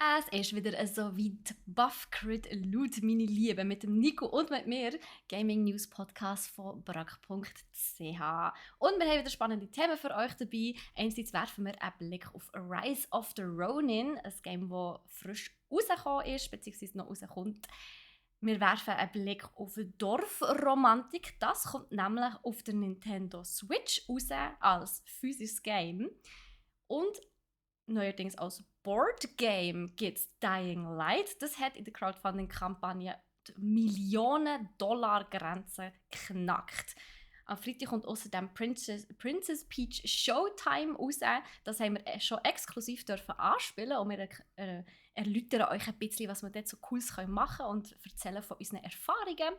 Es ist wieder so weit. Buffcrit laut meine Liebe mit dem Nico und mit mir, Gaming News Podcast von brack.ch. Und wir haben wieder spannende Themen für euch dabei. Einerseits werfen wir einen Blick auf Rise of the Ronin, ein Game, das frisch rausgekommen ist, beziehungsweise noch rauskommt. Wir werfen einen Blick auf Dorfromantik. Das kommt nämlich auf der Nintendo Switch raus als physisches Game. Und neuerdings als Boardgame gibt es Dying Light. Das hat in der Crowdfunding-Kampagne die Millionen-Dollar-Grenze geknackt. Am Freitag kommt außerdem Princess Peach Showtime raus. Das haben wir schon exklusiv dürfen anspielen und wir erläutern euch ein bisschen, was wir dort so Cooles machen können und erzählen von unseren Erfahrungen.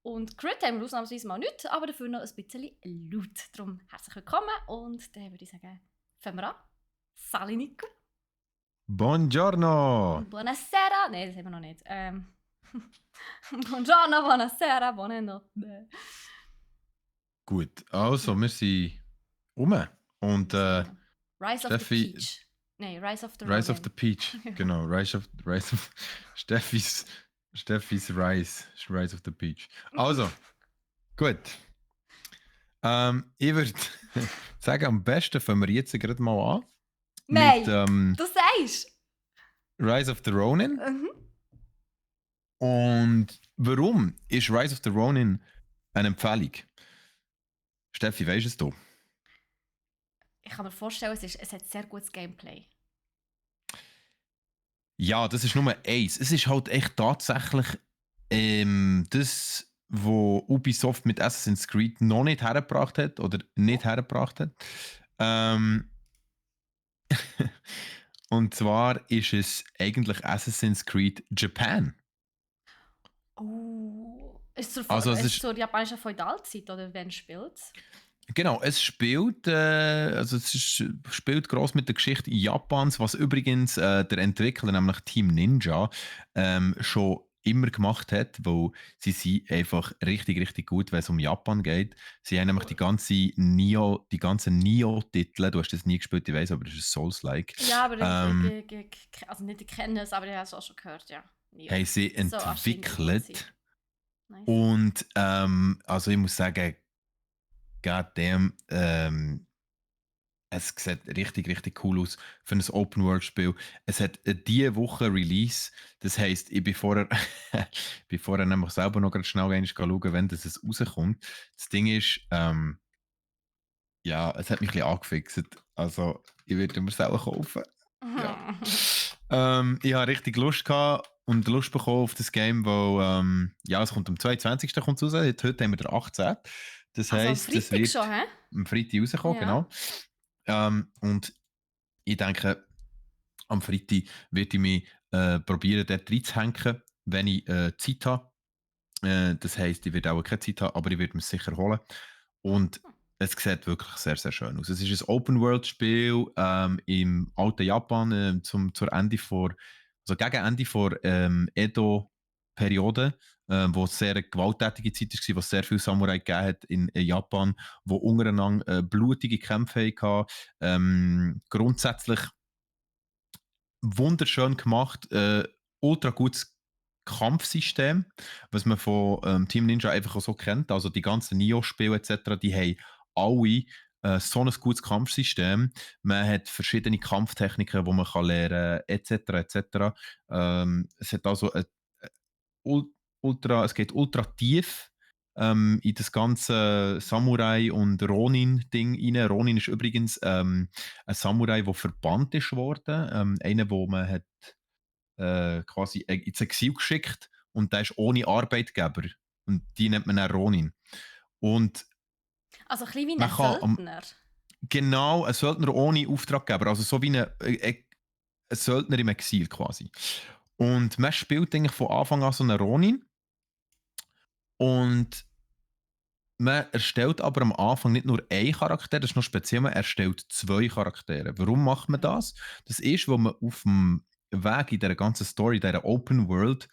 Und Crit haben wir ausnahmsweise mal nicht, aber dafür noch ein bisschen laut. Darum herzlich willkommen und dann würde ich sagen, fangen wir an. Sali Nico. Buongiorno! Buonasera. Nein, das haben wir noch nicht. Buongiorno, buonasera, buonanotte. Gut, also wir sind rum. Und Rise of the Steffi, Peach. Nein, Rise of the Rise of Ronin. the Peach, genau. Rise of Steffis Rise of the Peach. Also, gut. Ich würde sagen, am besten fangen wir jetzt gerade mal an. Nein, du sagst. Rise of the Ronin. Und warum ist Rise of the Ronin eine Empfehlung? Steffi, weisst es du? Ich kann mir vorstellen, es hat sehr gutes Gameplay. Ja, das ist Nummer eins. Es ist halt echt tatsächlich das, was Ubisoft mit Assassin's Creed noch nicht hergebracht hat oder nicht hergebracht hat. Und zwar ist es eigentlich Assassin's Creed Japan. Ist es Also es zur japanischen Feudalzeit oder wann spielt es? Genau, es spielt, spielt gross mit der Geschichte Japans, was übrigens der Entwickler, nämlich Team Ninja, schon immer gemacht hat, weil sie sind einfach richtig, richtig gut, wenn es um Japan geht. Sie haben nämlich die ganzen Nioh-Titel, du hast das nie gespielt, ich weiß, aber es ist Souls-like. Ja, aber also nicht, ich kenne es, aber ich habe es auch schon gehört, ja. Haben sie entwickelt. So, nice. Und also ich muss sagen, goddamn, es sieht richtig, richtig cool aus für ein Open-World-Spiel. Es hat diese Woche Release. Das heisst, ich bin vorher, nämlich selber noch ganz schnell schauen, wenn das rauskommt. Das Ding ist, ja, es hat mich ein bisschen angefixt. Also, ich würde mir selber kaufen. Ja. Ich habe richtig Lust gehabt und Lust bekommen auf das Game, weil ja, es kommt am 22. Kommt raus. Heute haben wir den 18. Das heisst, also es wird schon, am Freitag rauskommen, ja. Genau. Und ich denke, am Freitag werde ich mich probieren, dort reinzuhängen, wenn ich Zeit habe. Das heisst, ich werde auch keine Zeit haben, aber ich werde es sicher holen. Und es sieht wirklich sehr, sehr schön aus. Es ist ein Open-World-Spiel im alten Japan zur Ende also gegen Ende der Edo-Periode, wo es sehr eine gewalttätige Zeit war, wo es sehr viele Samurai gegeben hat in Japan, wo untereinander blutige Kämpfe hatten. Grundsätzlich wunderschön gemacht, ultra gutes Kampfsystem, was man von Team Ninja einfach auch so kennt. Also die ganzen Nioh-Spiele etc., die haben alle so ein gutes Kampfsystem. Man hat verschiedene Kampftechniken, die man kann lernen kann, etc. etc. Es hat also es geht ultra tief in das ganze Samurai- und Ronin-Ding rein. Ronin ist übrigens ein Samurai, der verbannt ist worden. Einer, wo man hat quasi ins Exil geschickt und der ist ohne Arbeitgeber. Und die nennt man dann Ronin. Und also ein bisschen wie ein Söldner. Genau, ein Söldner ohne Auftraggeber. Also so wie ein Söldner im Exil quasi. Und man spielt eigentlich von Anfang an so einen Ronin. Und man erstellt aber am Anfang nicht nur einen Charakter, das ist noch speziell, man erstellt 2 Charaktere. Warum macht man das? Das ist, weil man auf dem Weg in dieser ganzen Story, in dieser Open World,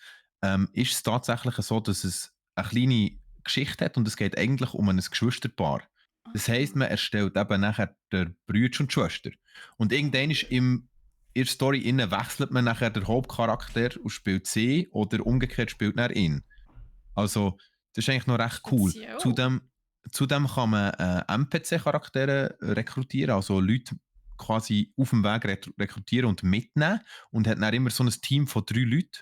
ist es tatsächlich so, dass es eine kleine Geschichte hat und es geht eigentlich um ein Geschwisterpaar. Das heisst, man erstellt eben nachher der Brüder und die Schwester. Und irgendwann ist in der Story innen wechselt man nachher den Hauptcharakter und spielt sie oder umgekehrt spielt er ihn. Also, das ist eigentlich noch recht cool. Speziell. Zudem kann man NPC-Charaktere rekrutieren, also Leute quasi auf dem Weg rekrutieren und mitnehmen und hat dann immer so ein Team von 3 Leuten,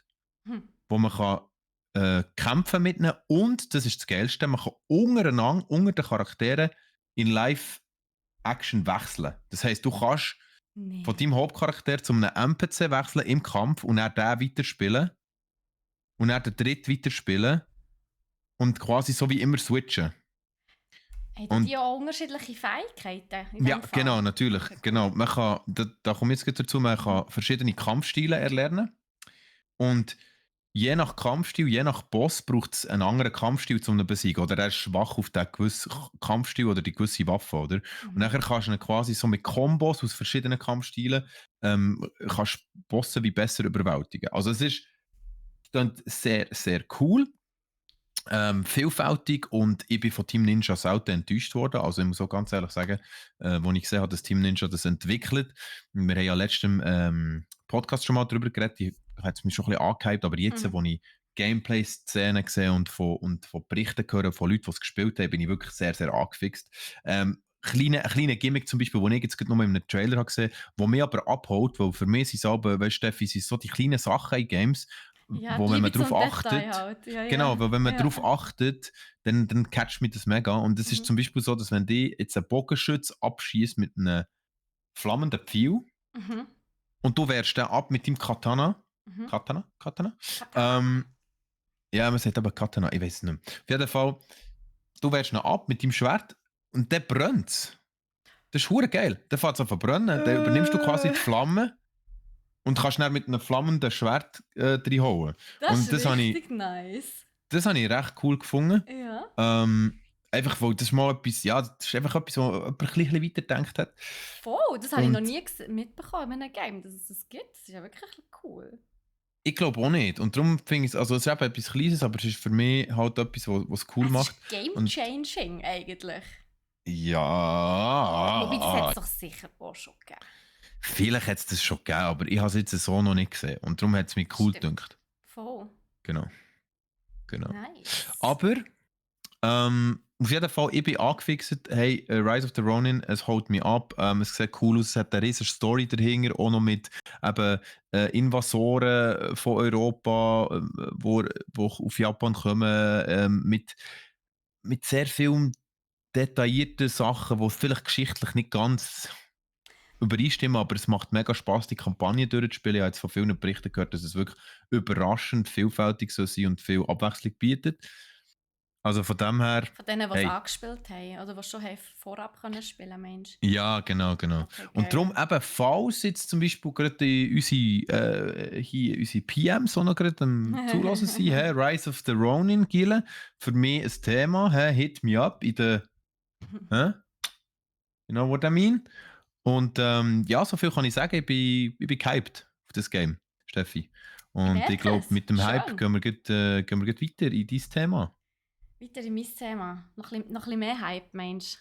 Hm. wo man kann, kämpfen mitnehmen und, das ist das Geilste, man kann untereinander, unter den Charakteren in Live-Action wechseln. Das heisst, du kannst Nee. von deinem Hauptcharakter zu einem NPC wechseln im Kampf und dann den weiterspielen und dann den dritten weiterspielen und quasi so wie immer switchen. Haben Und die auch unterschiedliche Fähigkeiten in ja, dem Fall? genau, natürlich. Okay, cool. Genau. Man kann, da komme ich jetzt gleich dazu, man kann verschiedene Kampfstile erlernen. Und je nach Kampfstil, je nach Boss braucht es einen anderen Kampfstil, um ihn zu besiegen. Oder er ist schwach auf den gewissen Kampfstil oder die gewisse Waffe. Oder? Und nachher kannst du ihn quasi so mit Kombos aus verschiedenen Kampfstilen kannst Bosse wie besser überwältigen. Also es ist dann sehr, sehr cool. Vielfältig und ich bin von Team Ninja selten enttäuscht worden. Also ich muss auch ganz ehrlich sagen, als ich gesehen habe, dass Team Ninja das entwickelt. Wir haben ja letztem Podcast schon mal darüber geredet, die hat es mich schon ein bisschen angehypt, aber jetzt, wo ich Gameplay-Szenen gesehen und von Berichten höre von Leuten, die es gespielt haben, bin ich wirklich sehr, sehr angefixt. Ein kleiner Gimmick zum Beispiel, den ich jetzt gerade noch mal in einem Trailer habe gesehen, der mich aber abholt, weil für mich sind es aber, weißt, Steffi, sind so die kleinen Sachen in Games, Ja, wo die wenn man Liebe darauf zum Detail achtet, halt. Ja, genau, weil wenn man ja. darauf achtet, dann catcht mich das mega. Und es ist zum Beispiel so, dass wenn die jetzt einen Bogenschütz abschießt mit einem flammenden Pfeil Mhm. und du wehrst den ab mit deinem Katana. Mhm. Katana? Katana. Ja, man sagt aber Katana, ich weiß es nicht mehr. Auf jeden Fall, du wehrst ihn ab mit deinem Schwert und der brennt. Das ist hure geil. Der fährt es an verbrennen. Dann übernimmst du quasi die Flamme und kannst dann mit einem flammenden Schwert reinhauen. Das Und ist richtig nice. das habe ich recht cool gefunden. Ja. Einfach, weil das mal etwas, ja, das ist einfach etwas, wo jemand ein bisschen weiter gedacht hat. Voll, das habe ich noch Und nie mitbekommen in einem Game, dass es das gibt. Das ist ja wirklich cool. ich glaube auch nicht. Und darum finde ich es, also es ist eben etwas Kleines, aber es ist für mich halt etwas, was es cool Es macht. ist Und game-changing eigentlich. Wobei, das hat ja, es doch sicher auch schon gegeben. vielleicht hat es das schon gegeben, aber ich habe es jetzt so noch nicht gesehen. Und darum hat es mich cool Stimmt. gedacht. Voll. Genau. Nice. Aber auf jeden Fall, ich bin angefixt. Hey, Rise of the Ronin, es holt mich ab. Es sieht cool aus, es hat eine riesige Story dahinter, auch noch mit eben, Invasoren von Europa, wo auf Japan kommen, mit sehr vielen detaillierten Sachen, die vielleicht geschichtlich nicht ganz übereinstimmen, aber es macht mega Spaß, die Kampagne durchzuspielen. Ich habe jetzt von vielen Berichten gehört, dass es wirklich überraschend vielfältig soll sein und viel Abwechslung bietet. Also von dem her, Von denen, die es hey, angespielt haben oder die schon vorab können spielen, Meinst ja, genau. Okay, Und darum eben, falls jetzt zum Beispiel gerade unsere PMs auch noch gerade am Zulassen sind, Rise of the Ronin, Gile, für mich ein Thema, hit me up in der, hä? You know what I mean? Und ja, so viel kann ich sagen, ich bin gehypt auf das Game, Steffi. Und ich merke glaube, es. mit dem Hype Schön. gehen wir gleich weiter in dein Thema. Weiter in mein Thema. Noch ein bisschen mehr Hype, meinst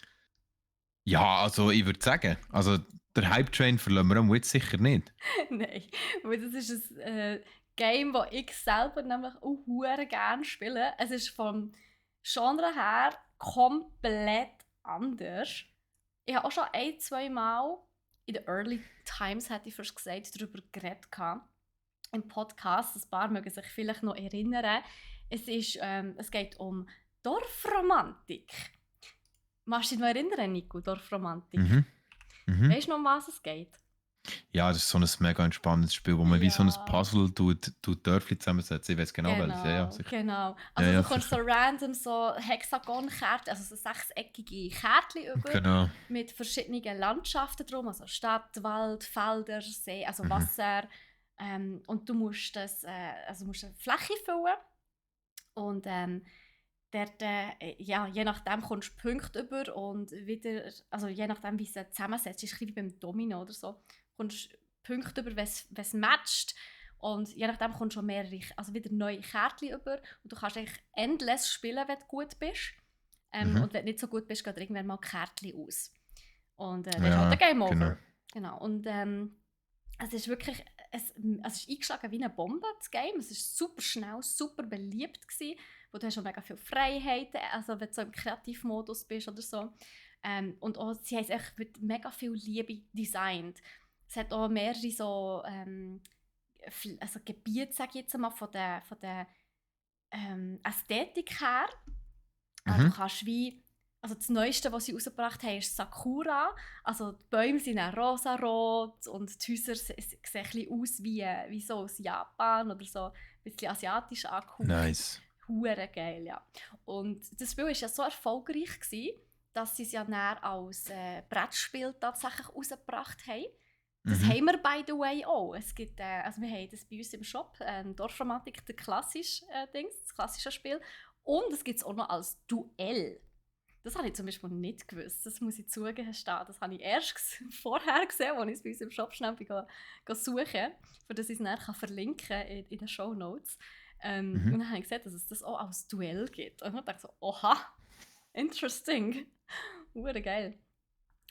Ja, also ich würde sagen, also der Hype-Train verlieren wir jetzt sicher nicht. du? Nein, weil das ist ein Game, das ich selber nämlich auch hure gerne spiele. Es ist vom Genre her komplett anders. Ich habe auch schon ein, zwei Mal in den Early Times, hätte ich fast gesagt, darüber geredet gehabt. Im Podcast. Ein paar mögen sich vielleicht noch erinnern. Es geht um Dorfromantik. Machst du dich noch erinnern, Nico? Dorfromantik. Weißt du noch, um was es geht? Ja, das ist so ein mega entspannendes Spiel, wo man wie so ein Ja. Puzzle tut Dörfli zusammensetzt. Ich weiß genau, welches. Ja, sicher. Genau. Also Ja, du kommst so sicher. random so Hexagon-Kärtchen, also so sechseckige Kärtchen über Genau. mit verschiedenen Landschaften drum, also Stadt, Wald, Felder, See, also Wasser. Und du musst also musst eine Fläche füllen und dort, ja, je nachdem kommst du Punkte über und wieder, also je nachdem wie es zusammensetzt, ist es ein bisschen wie beim Domino oder so, kommst du Punkte über, wenn es matcht. Und je nachdem kommst du schon mehrere, also wieder neue Kärtchen über und du kannst eigentlich endless spielen, wenn du gut bist. Und wenn du nicht so gut bist, geht irgendwann mal Kärtchen aus. Und das ist halt ein Game Over. genau. Genau. Und es ist wirklich, es ist eingeschlagen wie eine Bombe, das Game. Es war super schnell, super beliebt gewesen, wo du hast auch mega viele Freiheiten, also wenn du so im Kreativmodus bist oder so. Und auch, sie haben es echt mit mega viel Liebe designt. Es hat auch mehrere so also Gebiete, sage ich jetzt mal, von der Ästhetik her. Du kannst wie, also das Neueste, was sie rausgebracht haben, ist Sakura. Also die Bäume sind auch rosarot und die Häuser sehen ein bisschen aus wie so aus Japan oder so ein bisschen asiatisch angehaucht. Nice. Hure geil, ja. Und das Spiel war ja so erfolgreich gewesen, dass sie es ja dann als Brettspiel tatsächlich rausgebracht haben. Das haben wir, by the way, auch. Es gibt, also wir haben das bei uns im Shop, Dorfromantik, das klassische Spiel. Und es gibt es auch noch als Duell. Das habe ich zum Beispiel nicht gewusst. Das muss ich zugeben. Das habe ich erst vorher gesehen, als ich es bei uns im Shop schnell suchen, für das ich es dann verlinken kann in den Shownotes. Und dann habe ich gesehen, dass es das auch als Duell gibt. Und ich dachte so, oha, interesting. Geil.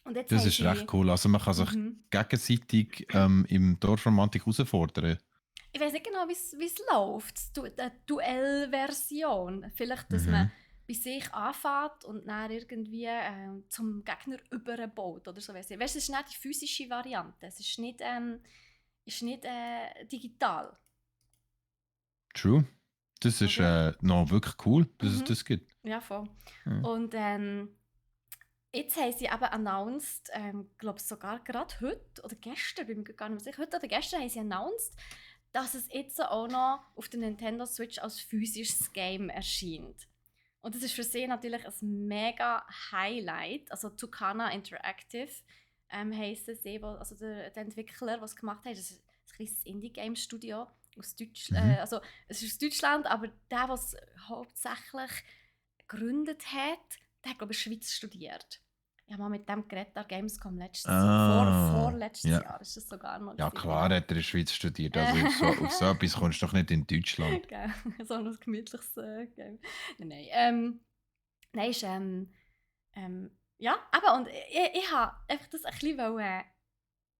Und jetzt das ist recht cool. Also man kann sich gegenseitig im Dorfromantik herausfordern. Ich weiß nicht genau, wie es läuft, die Duellversion. Vielleicht, dass man bei sich anfängt und dann irgendwie zum Gegner überbaut oder so. Weißt du, es ist nicht die physische Variante, es ist nicht digital. True. Das ist noch wirklich cool, dass es das gibt. Ja, voll. Und jetzt haben sie eben announced, glaube sogar gerade heute oder gestern, bin mir gar nicht mehr sicher, heute oder gestern haben sie announced, dass es jetzt auch noch auf der Nintendo Switch als physisches Game erscheint. Und das ist für sie natürlich ein mega Highlight. Also Tucana Interactive heisst es, also der Entwickler, der es gemacht hat, das ist ein kleines Indie-Game-Studio aus Deutschland. Also es ist aus Deutschland, aber der es hauptsächlich gegründet hat, der hat, glaube ich, in der Schweiz studiert. Ich habe mal mit dem geredet an Gamescom vorletztes Jahr ist das sogar noch. Ja klar, hat er in der Schweiz studiert. Also auf so etwas kommst du doch nicht in Deutschland. So ein gemütliches Game. Nein, ist ja, aber und ich habe einfach das ein bisschen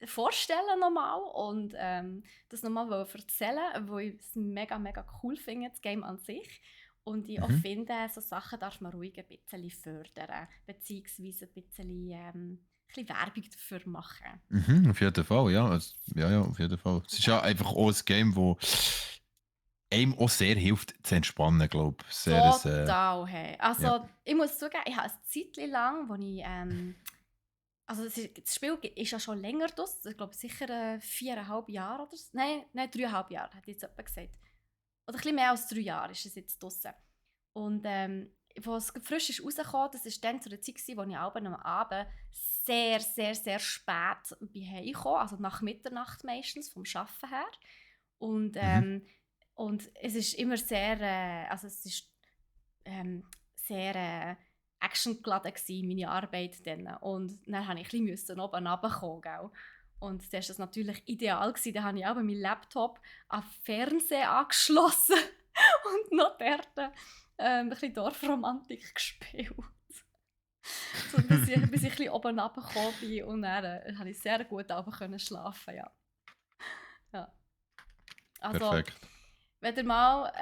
vorstellen nochmal und das nochmal erzählen, weil ich es mega, mega cool finde, das Game an sich. Und ich auch finde, so Sachen darf man ruhig ein bisschen fördern, beziehungsweise ein bisschen Werbung dafür machen. Auf jeden Fall, ja. Also, ja, auf jeden Fall. Es ist ja einfach auch ein Game, das einem auch sehr hilft zu entspannen, glaube ich. Total, hey. Also, ich muss zugeben, ich habe eine Zeit lang, wo ich also das Spiel ist ja schon länger draussen, ich glaube sicher 4,5 Jahre oder so. Nein, 3,5 Jahre, hat jetzt jemand gesagt. Oder ein bisschen mehr als 3 Jahre ist es jetzt draussen. Und als es frisch ist rausgekommen, das war dann zu der Zeit, wo ich am Abend sehr, sehr, sehr spät bin heimgekommen, also nach Mitternacht meistens, vom Arbeiten her. Und es ist immer sehr, also es ist sehr actiongeladen gewesen, meine Arbeit dann. Und dann musste ich ein bisschen oben runterkommen, gell? Und das war das natürlich ideal gewesen. Dann habe ich auch meinen Laptop an den Fernseher angeschlossen und noch dort ein bisschen Dorfromantik gespielt. So, bis ich ein bisschen oben runtergekommen bin und dann konnte ich sehr gut runter schlafen, ja. Also, perfekt. Wenn ihr mal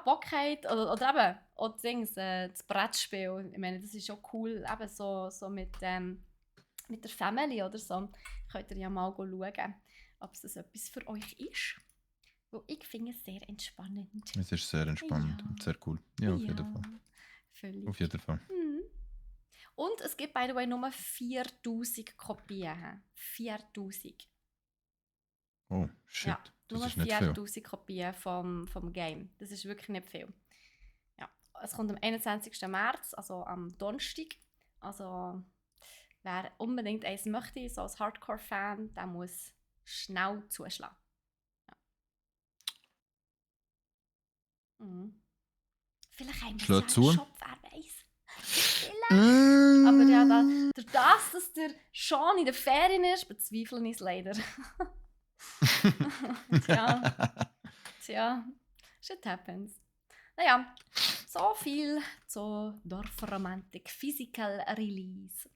Bock habt, oder eben auch das Brettspiel, ich meine, das ist schon cool, eben so mit der Family oder so, könnt ihr ja mal schauen, ob es etwas für euch ist. Weil ich finde es sehr entspannend. Es ist sehr entspannend und sehr cool. Ja, auf jeden Fall. Völlig. Auf jeden Fall. Und es gibt, by the way, nur 4000 Kopien. 4000. Oh, shit. Ja, das nur ist nicht 4000 Kopien vom Game. Das ist wirklich nicht viel. Ja, es kommt am 21. März, also am Donnerstag. Also wer unbedingt eins möchte, so als Hardcore-Fan, der muss schnell zuschlagen. Ja. Vielleicht haben wir es ja im Shop, wer weiß. Aber ja, durch das, dass der Sean in der Ferien ist, bezweifeln ich es leider. Tja, shit happens. Naja, so viel zur Dorfromantik Physical Release.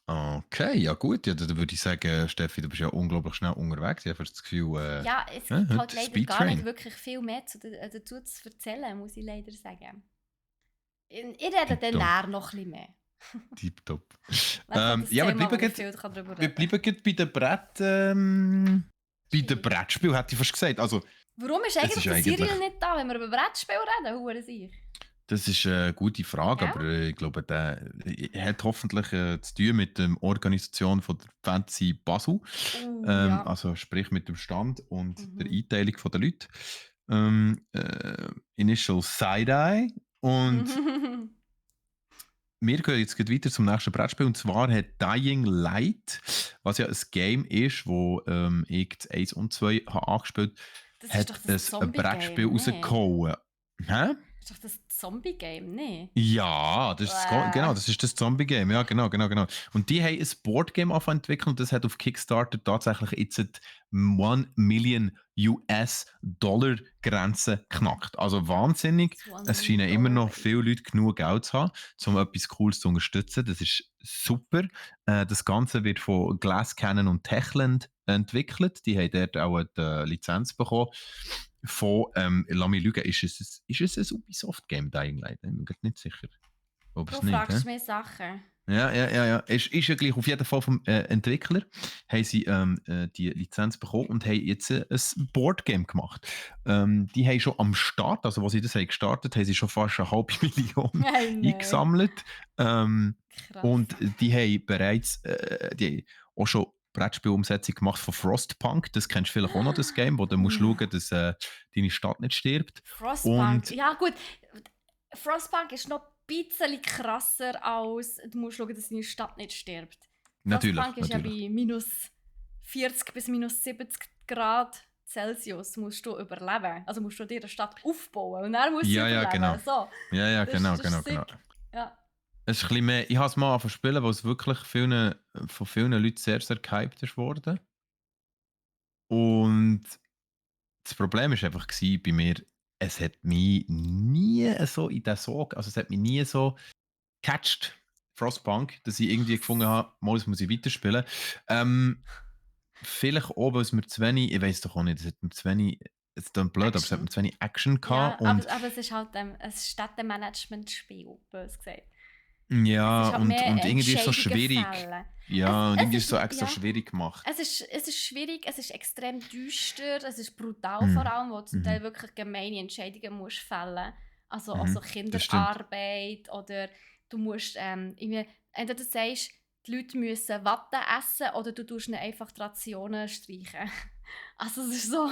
Okay, ja gut. Ja, dann würde ich sagen, Steffi, du bist ja unglaublich schnell unterwegs. Ich habe das Gefühl, Ja, es gibt halt heute leider gar nicht Speedtrain. wirklich viel mehr dazu zu erzählen, muss ich leider sagen. Ich rede dann Tipptopp, näher noch ein bisschen mehr. tipptopp. Das ist so das Ja, Thema, wo man viel darüber wir reden bleiben kann. gerade bei den Brettspielen, hätte ich fast gesagt. Also, Warum ist es eigentlich ist der eigentlich, Cyril nicht da, wenn wir über Brettspiele reden? Hure sich. das ist eine gute Frage, Ja? aber ich glaube, der hat hoffentlich zu tun mit der Organisation von der Fantasy Basel. Ja. Also sprich mit dem Stand und der Mhm. Einteilung der Leute. Initial Side-Eye. Und wir gehen jetzt gleich weiter zum nächsten Brettspiel. Und zwar hat Dying Light, was ja ein Game ist, wo ich das 1 und 2 habe angespielt Das ist doch hat das ein Brettspiel Zombie-Game, ne? rausgehauen. Hä? Das ist doch das Zombie-Game, ne? Ja, genau, Äh. das ist das Zombie-Game. Ja, genau, genau, genau. Und die haben ein Boardgame entwickelt und das hat auf Kickstarter tatsächlich jetzt die 1 Million US-Dollar Grenze knackt. Also wahnsinnig. Das One Es Million scheinen immer Dollar noch Baby. viele Leute genug Geld zu haben, um etwas Cooles zu unterstützen. Das ist super. Das Ganze wird von Glass Cannon und Techland entwickelt. Die haben dort auch die Lizenz bekommen von, lass mich lügen, ist es ein Ubisoft-Game, Dying Light? Ich bin mir grad nicht sicher. Ob Du es nicht, hä? fragst mir Sachen. Ja, ja, ja, ja. Ist ja gleich auf jeden Fall vom Entwickler, haben sie die Lizenz bekommen und haben jetzt ein Boardgame gemacht. Die haben schon am Start, also als sie das haben gestartet, haben sie schon fast 500.000 Nein, nein. eingesammelt. Krass. Und die haben bereits die haben auch schon Brettspielumsetzung gemacht von Frostpunk. Das kennst du vielleicht auch noch, das Game, wo du musst Ja. schauen, dass deine Stadt nicht stirbt. Frostpunk. Und Ja, gut. Frostpunk ist noch ein bisschen krasser als du musst schauen, dass deine Stadt nicht stirbt. natürlich, Frostpunk ist ja natürlich. bei minus 40 bis minus 70 Grad Celsius musst du überleben. Also musst du dir eine Stadt aufbauen und dann musst du sie Ja, ja, genau. überleben. So, Ja, ja, das, genau, das genau, ist genau. sick. Ja. Es ist ein bisschen mehr, ich habe es mal angefangen zu spielen, weil es wirklich von vielen Leuten sehr, sehr gehypt ist worden. Und das Problem war einfach bei mir, es hat mich nie so in den Sog, also es hat mich nie so catcht, Frostpunk, dass ich irgendwie gefunden habe, mal, das muss ich weiterspielen. Vielleicht auch, weil es mir zu wenig, ich weiß doch auch nicht, es hat mir zu wenig, es ist dann blöd, aber es hat mir Action. zu wenig Action Ja, gehabt und aber es ist halt ein Städtemanagement-Spiel, bös gesagt. Es ja, ist halt mehr und irgendwie ist es so Entscheidungen schwierig. fällen. Ja, und irgendwie ist es Ist so nicht, extra ja, schwierig gemacht. es ist schwierig, es ist extrem düster, es ist brutal vor Mhm. allem, wo du zum Teil Mhm. wirklich gemeine Entscheidungen musst fällen. Also auch so Mhm. Das stimmt. Kinderarbeit oder du musst irgendwie, entweder du sagst, die Leute müssen Watte essen oder du tust ihnen einfach die Rationen streichen. Also es ist so,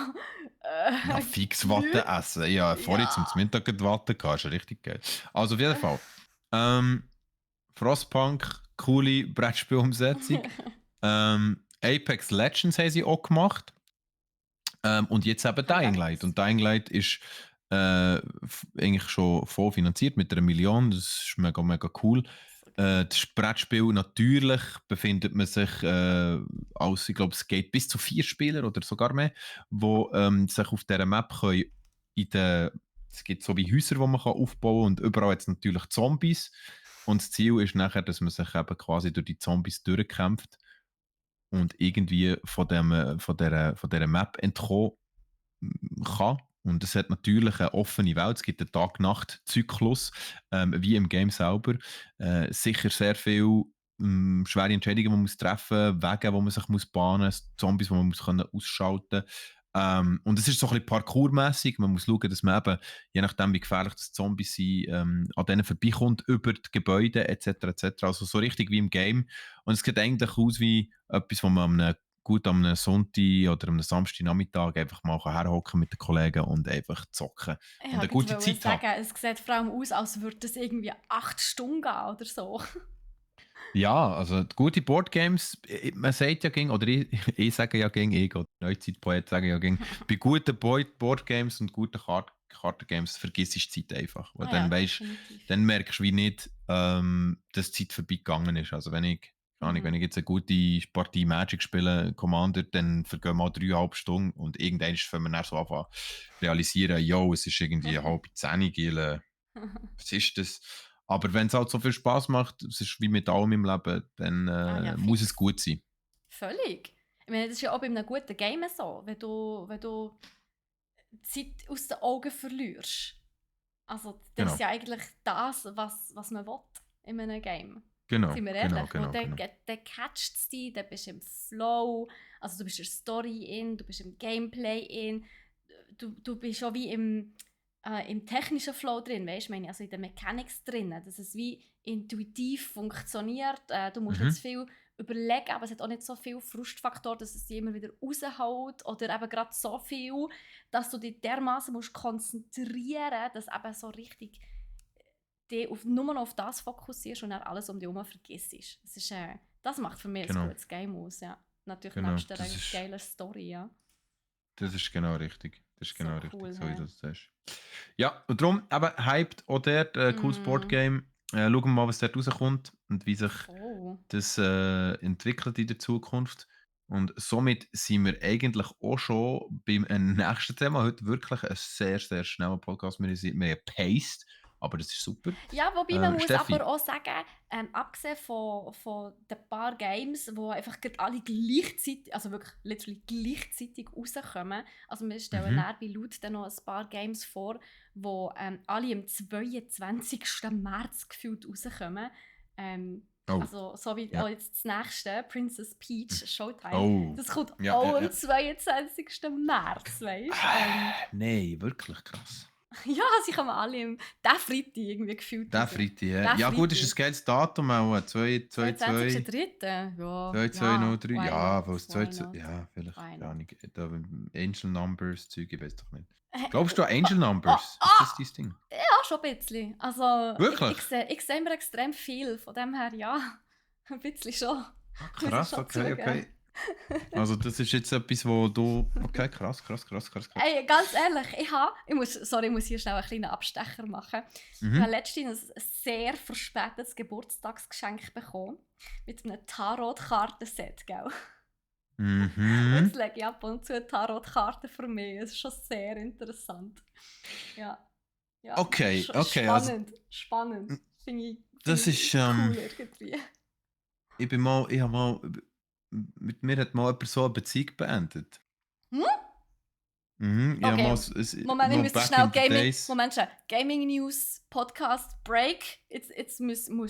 Ja, die fix Watte Leute, essen. Ja, vorhin zum ja. Mittag gerade Watte gehabt, ist ja richtig geil. Also auf jeden Fall. Ähm, Frostpunk, coole Brettspielumsetzung. Apex Legends haben sie auch gemacht. Und jetzt eben Habe ich gar Dying nicht Light. gewusst. Und Dying Light ist eigentlich schon voll finanziert mit 1 Million. Das ist mega, mega cool. So geil. Das Brettspiel natürlich befindet man sich aus, ich glaube, es geht bis zu 4 Spieler oder sogar mehr, wo sich auf dieser Map können in den, es gibt so wie Häuser, die man kann aufbauen kann und überall jetzt natürlich Zombies. Und das Ziel ist nachher, dass man sich eben quasi durch die Zombies durchkämpft und irgendwie von dieser Map entkommen kann. Und es hat natürlich eine offene Welt. Es gibt einen Tag-Nacht-Zyklus, wie im Game selber. Sicher sehr viel schwere Entscheidungen, die man muss treffen muss, Wege, die man sich muss bahnen muss, Zombies, die man muss können ausschalten muss. Und es ist so ein bisschen parkourmässig. Man muss schauen, dass man eben, je nachdem, wie gefährlich das Zombies sind, an denen vorbeikommt, über die Gebäude etc. etc. Also so richtig wie im Game. Und es sieht eigentlich aus wie etwas, was man gut am Sonntag oder am Samstagnachmittag einfach mal herhocken mit den Kollegen und einfach zocken Ich und eine wollte gute gerade Zeit haben. sagen, es sieht vor allem aus, als würde es irgendwie 8 Stunden gehen oder so. Ja, also gute Boardgames, man sagt ja gegen, oder ich sage ja gegen, ich oder Neuzeitpoet sagen ja gegen, bei guten Boardgames und guten Kartengames vergisst du die Zeit einfach. Weil Ah ja, dann weißt, definitiv. dann merkst du wie nicht, dass die Zeit vorbeigegangen ist. Also wenn ich, keine Ahnung, wenn Mhm. ich jetzt eine gute Partie Magic spiele, Commander, dann vergehen mal 3,5 Stunden und irgendwann fangen wir dann so anfangen realisieren, yo, es ist irgendwie 9:30, Giele, was ist das? Aber wenn es halt so viel Spaß macht, es ist wie mit allem im Leben, dann Ja, muss fix. es gut sein. Völlig. Ich meine, das ist ja auch bei einem guten Game so, wenn du die Zeit aus den Augen verlierst. Also das ist Genau, ja eigentlich das, was man will in einem Game. genau, Sind wir genau, ehrlich? genau, genau. Dann catcht es dich, dann bist du im Flow, also du bist in der Story in, du bist im Gameplay in, du bist auch wie im technischen Flow drin, weißt du, also in den Mechanics drin, dass es wie intuitiv funktioniert. Du musst nicht Mhm. zu viel überlegen, aber es hat auch nicht so viel Frustfaktor, dass es dich immer wieder raushaut oder eben gerade so viel, dass du dich dermaßen musst konzentrieren, dass eben so richtig dich nur noch auf das fokussierst und dann alles um dich herum vergisst. Das macht für mich ein Genau, gutes Game aus, ja. Natürlich genau. nebst der geilen Story, ja. Das ist genau richtig. Das ist So genau richtig, cool, so wie hä? du das sagst. Ja, und darum, eben, hyped auch dort, cooles Mm, Boardgame. Schauen wir mal, was dort rauskommt und wie sich voll. das entwickelt in der Zukunft. Und somit sind wir eigentlich auch schon beim nächsten Thema. Heute wirklich ein sehr, sehr schneller Podcast. Wir haben paced, aber das ist super. Ja, wobei man muss Steffi. aber auch sagen, abgesehen von den paar Games, die einfach gerade alle gleichzeitig, also wirklich literally gleichzeitig rauskommen, also wir stellen Mhm. dann bei Loot dann noch ein paar Games vor, die alle am 22. März gefühlt rauskommen. Oh, Also so wie ja. auch jetzt das nächste, Princess Peach Showtime, Oh, das kommt ja, auch ja, am ja. 22. März, weißt du? Nein, wirklich krass. Ja, sie kommen alle diesen Freitag irgendwie gefühlt Der raus. Freitag, ja. Diesen Ja gut, ist Freitag. ein geiles Datum auch. 222. 22.03. Ja, ja, 2203, why ja, not, weil es why 22, not, ja, vielleicht, why keine not. Ahnung, da Angel Numbers, Zeug, ich weiß doch nicht. Glaubst du Oh, an Angel oh, Numbers? Ist das oh, dein Ding? ja, schon ein bisschen. Also, Wirklich? ich sehe immer extrem viel, von dem her ja, ein bisschen schon, Ah, muss ich krass, schon okay, zugeben. okay. Also das ist jetzt etwas, wo du, okay, krass, krass, krass, krass, krass. Ey, ganz ehrlich, ich muss hier schnell einen kleinen Abstecher machen. Ich habe Mhm. letztens ein sehr verspätetes Geburtstagsgeschenk bekommen, mit einem Tarot-Kartenset, gell? Und jetzt Mhm. lege ich ab und zu eine Tarotkarte für mich. Es ist schon sehr interessant. Ja, ja, Okay, okay, also spannend. Find das ich ist, cool irgendwie. ich habe mal, mit mir hat mal jemand so eine Beziehung beendet. Hm? Mhm, ich habe mal, Okay, Moment, ich noch müsste back schnell in the days. Moment schnell. Gaming News Podcast Break. Jetzt musst du mir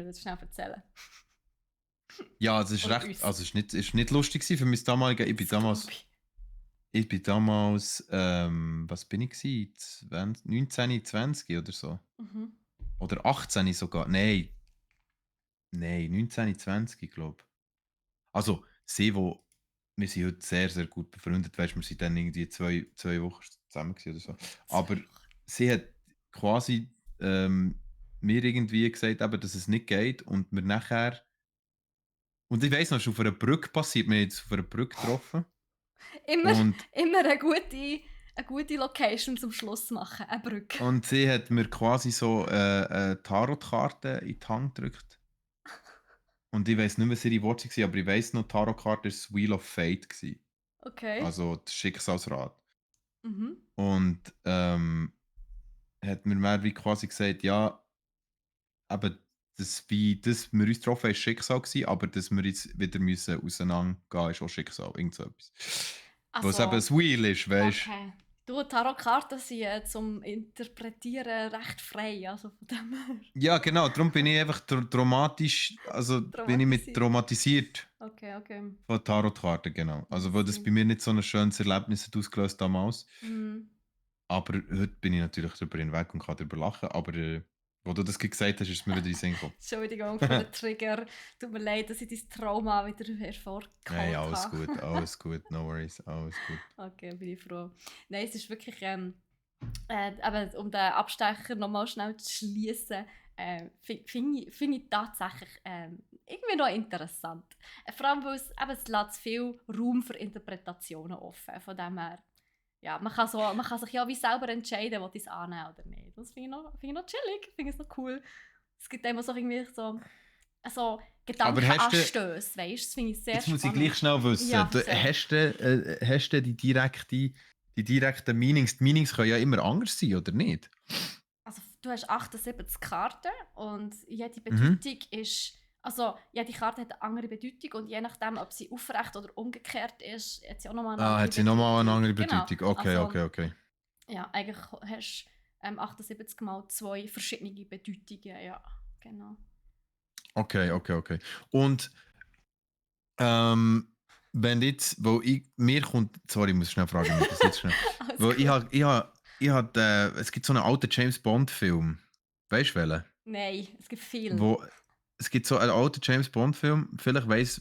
das schnell erzählen. Ja, das ist Oder recht, uns. also ist nicht lustig gewesen für mein damaliges, Das glaub ich. ich bin damals, was bin ich gewesen? 20, 19, 20 oder so. Mhm. Oder 18 sogar. Nein, 19, 20, glaube ich. Also, wir sind heute sehr, sehr gut befreundet, weißt du, wir sind dann irgendwie zwei Wochen zusammen gewesen oder so. Aber sie hat quasi mir irgendwie gesagt, eben, dass es nicht geht und wir nachher, und ich weiss noch, es ist auf einer Brücke passiert, wir haben jetzt auf einer Brücke getroffen Immer, und immer eine gute Location zum Schluss machen. Eine Brücke. Und sie hat mir quasi so eine Tarotkarte in die Hand gedrückt. Und ich weiß nicht mehr, was ihre Worte waren, aber ich weiß noch, die Tarotkarte war das Wheel of Fate. Gewesen. Okay. Also das Schicksalsrad. Mhm. Und hat mir mehr wie quasi gesagt, ja, eben, dass wir uns getroffen haben, ist Schicksal gewesen, aber dass wir jetzt wieder müssen auseinandergehen, ist auch Schicksal. Irgend so etwas. Was eben Also, ein Wheel ist, weißt du? okay. Du, Tarotkarten sind zum Interpretieren recht frei, also von dem her Ja, genau, darum bin ich einfach traumatisch, also bin ich mit traumatisiert. traumatisiert. Okay, okay. Von Tarotkarten, genau. Also, weil das Easy. bei mir nicht so ein schönes Erlebnis hat ausgelöst damals. Mhm. Aber heute bin ich natürlich darüber hinweg und kann darüber lachen. Aber wo du das gesagt hast, ist es mir wieder in den Sinn gekommen. Entschuldigung für den Trigger. Tut mir leid, dass ich dein Trauma wieder Hey, hervorgeholt alles gut, no worries, alles gut. Okay, bin ich froh. Nein, es ist wirklich, eben, um den Abstecher nochmal schnell zu schließen, finde ich tatsächlich irgendwie noch interessant. Vor allem, weil es lässt viel Raum für Interpretationen offen. Von dem her, ja, man kann sich ja wie selber entscheiden, ob ich es annehmen oder nicht. Das finde ich noch chillig, finde ich noch cool. Es gibt immer so irgendwie so Aber Gedankenanstöße, weißt du? Das finde ich sehr jetzt muss ich spannend. gleich schnell wissen, Ja, erzähl. hast du die direkten Meanings? Die Meanings können ja immer anders sein, oder nicht? Also du hast 78 Karten und jede Mhm. Bedeutung ist, also jede Karte hat eine andere Bedeutung und je nachdem, ob sie aufrecht oder umgekehrt ist, hat sie auch nochmal eine andere Hat sie nochmal eine andere Genau, Bedeutung? Okay, also okay. ja, eigentlich hast du 78 mal 2 verschiedene Bedeutungen, ja, genau. Okay. Und wenn jetzt, mir kommt, sorry, ich muss schnell fragen, mir passiert schnell. Alles Weil gut. es gibt so einen alten James Bond-Film. Weißt du welchen? Nein, es gibt viel. Wo, es gibt so einen alten James Bond-Film, vielleicht weiss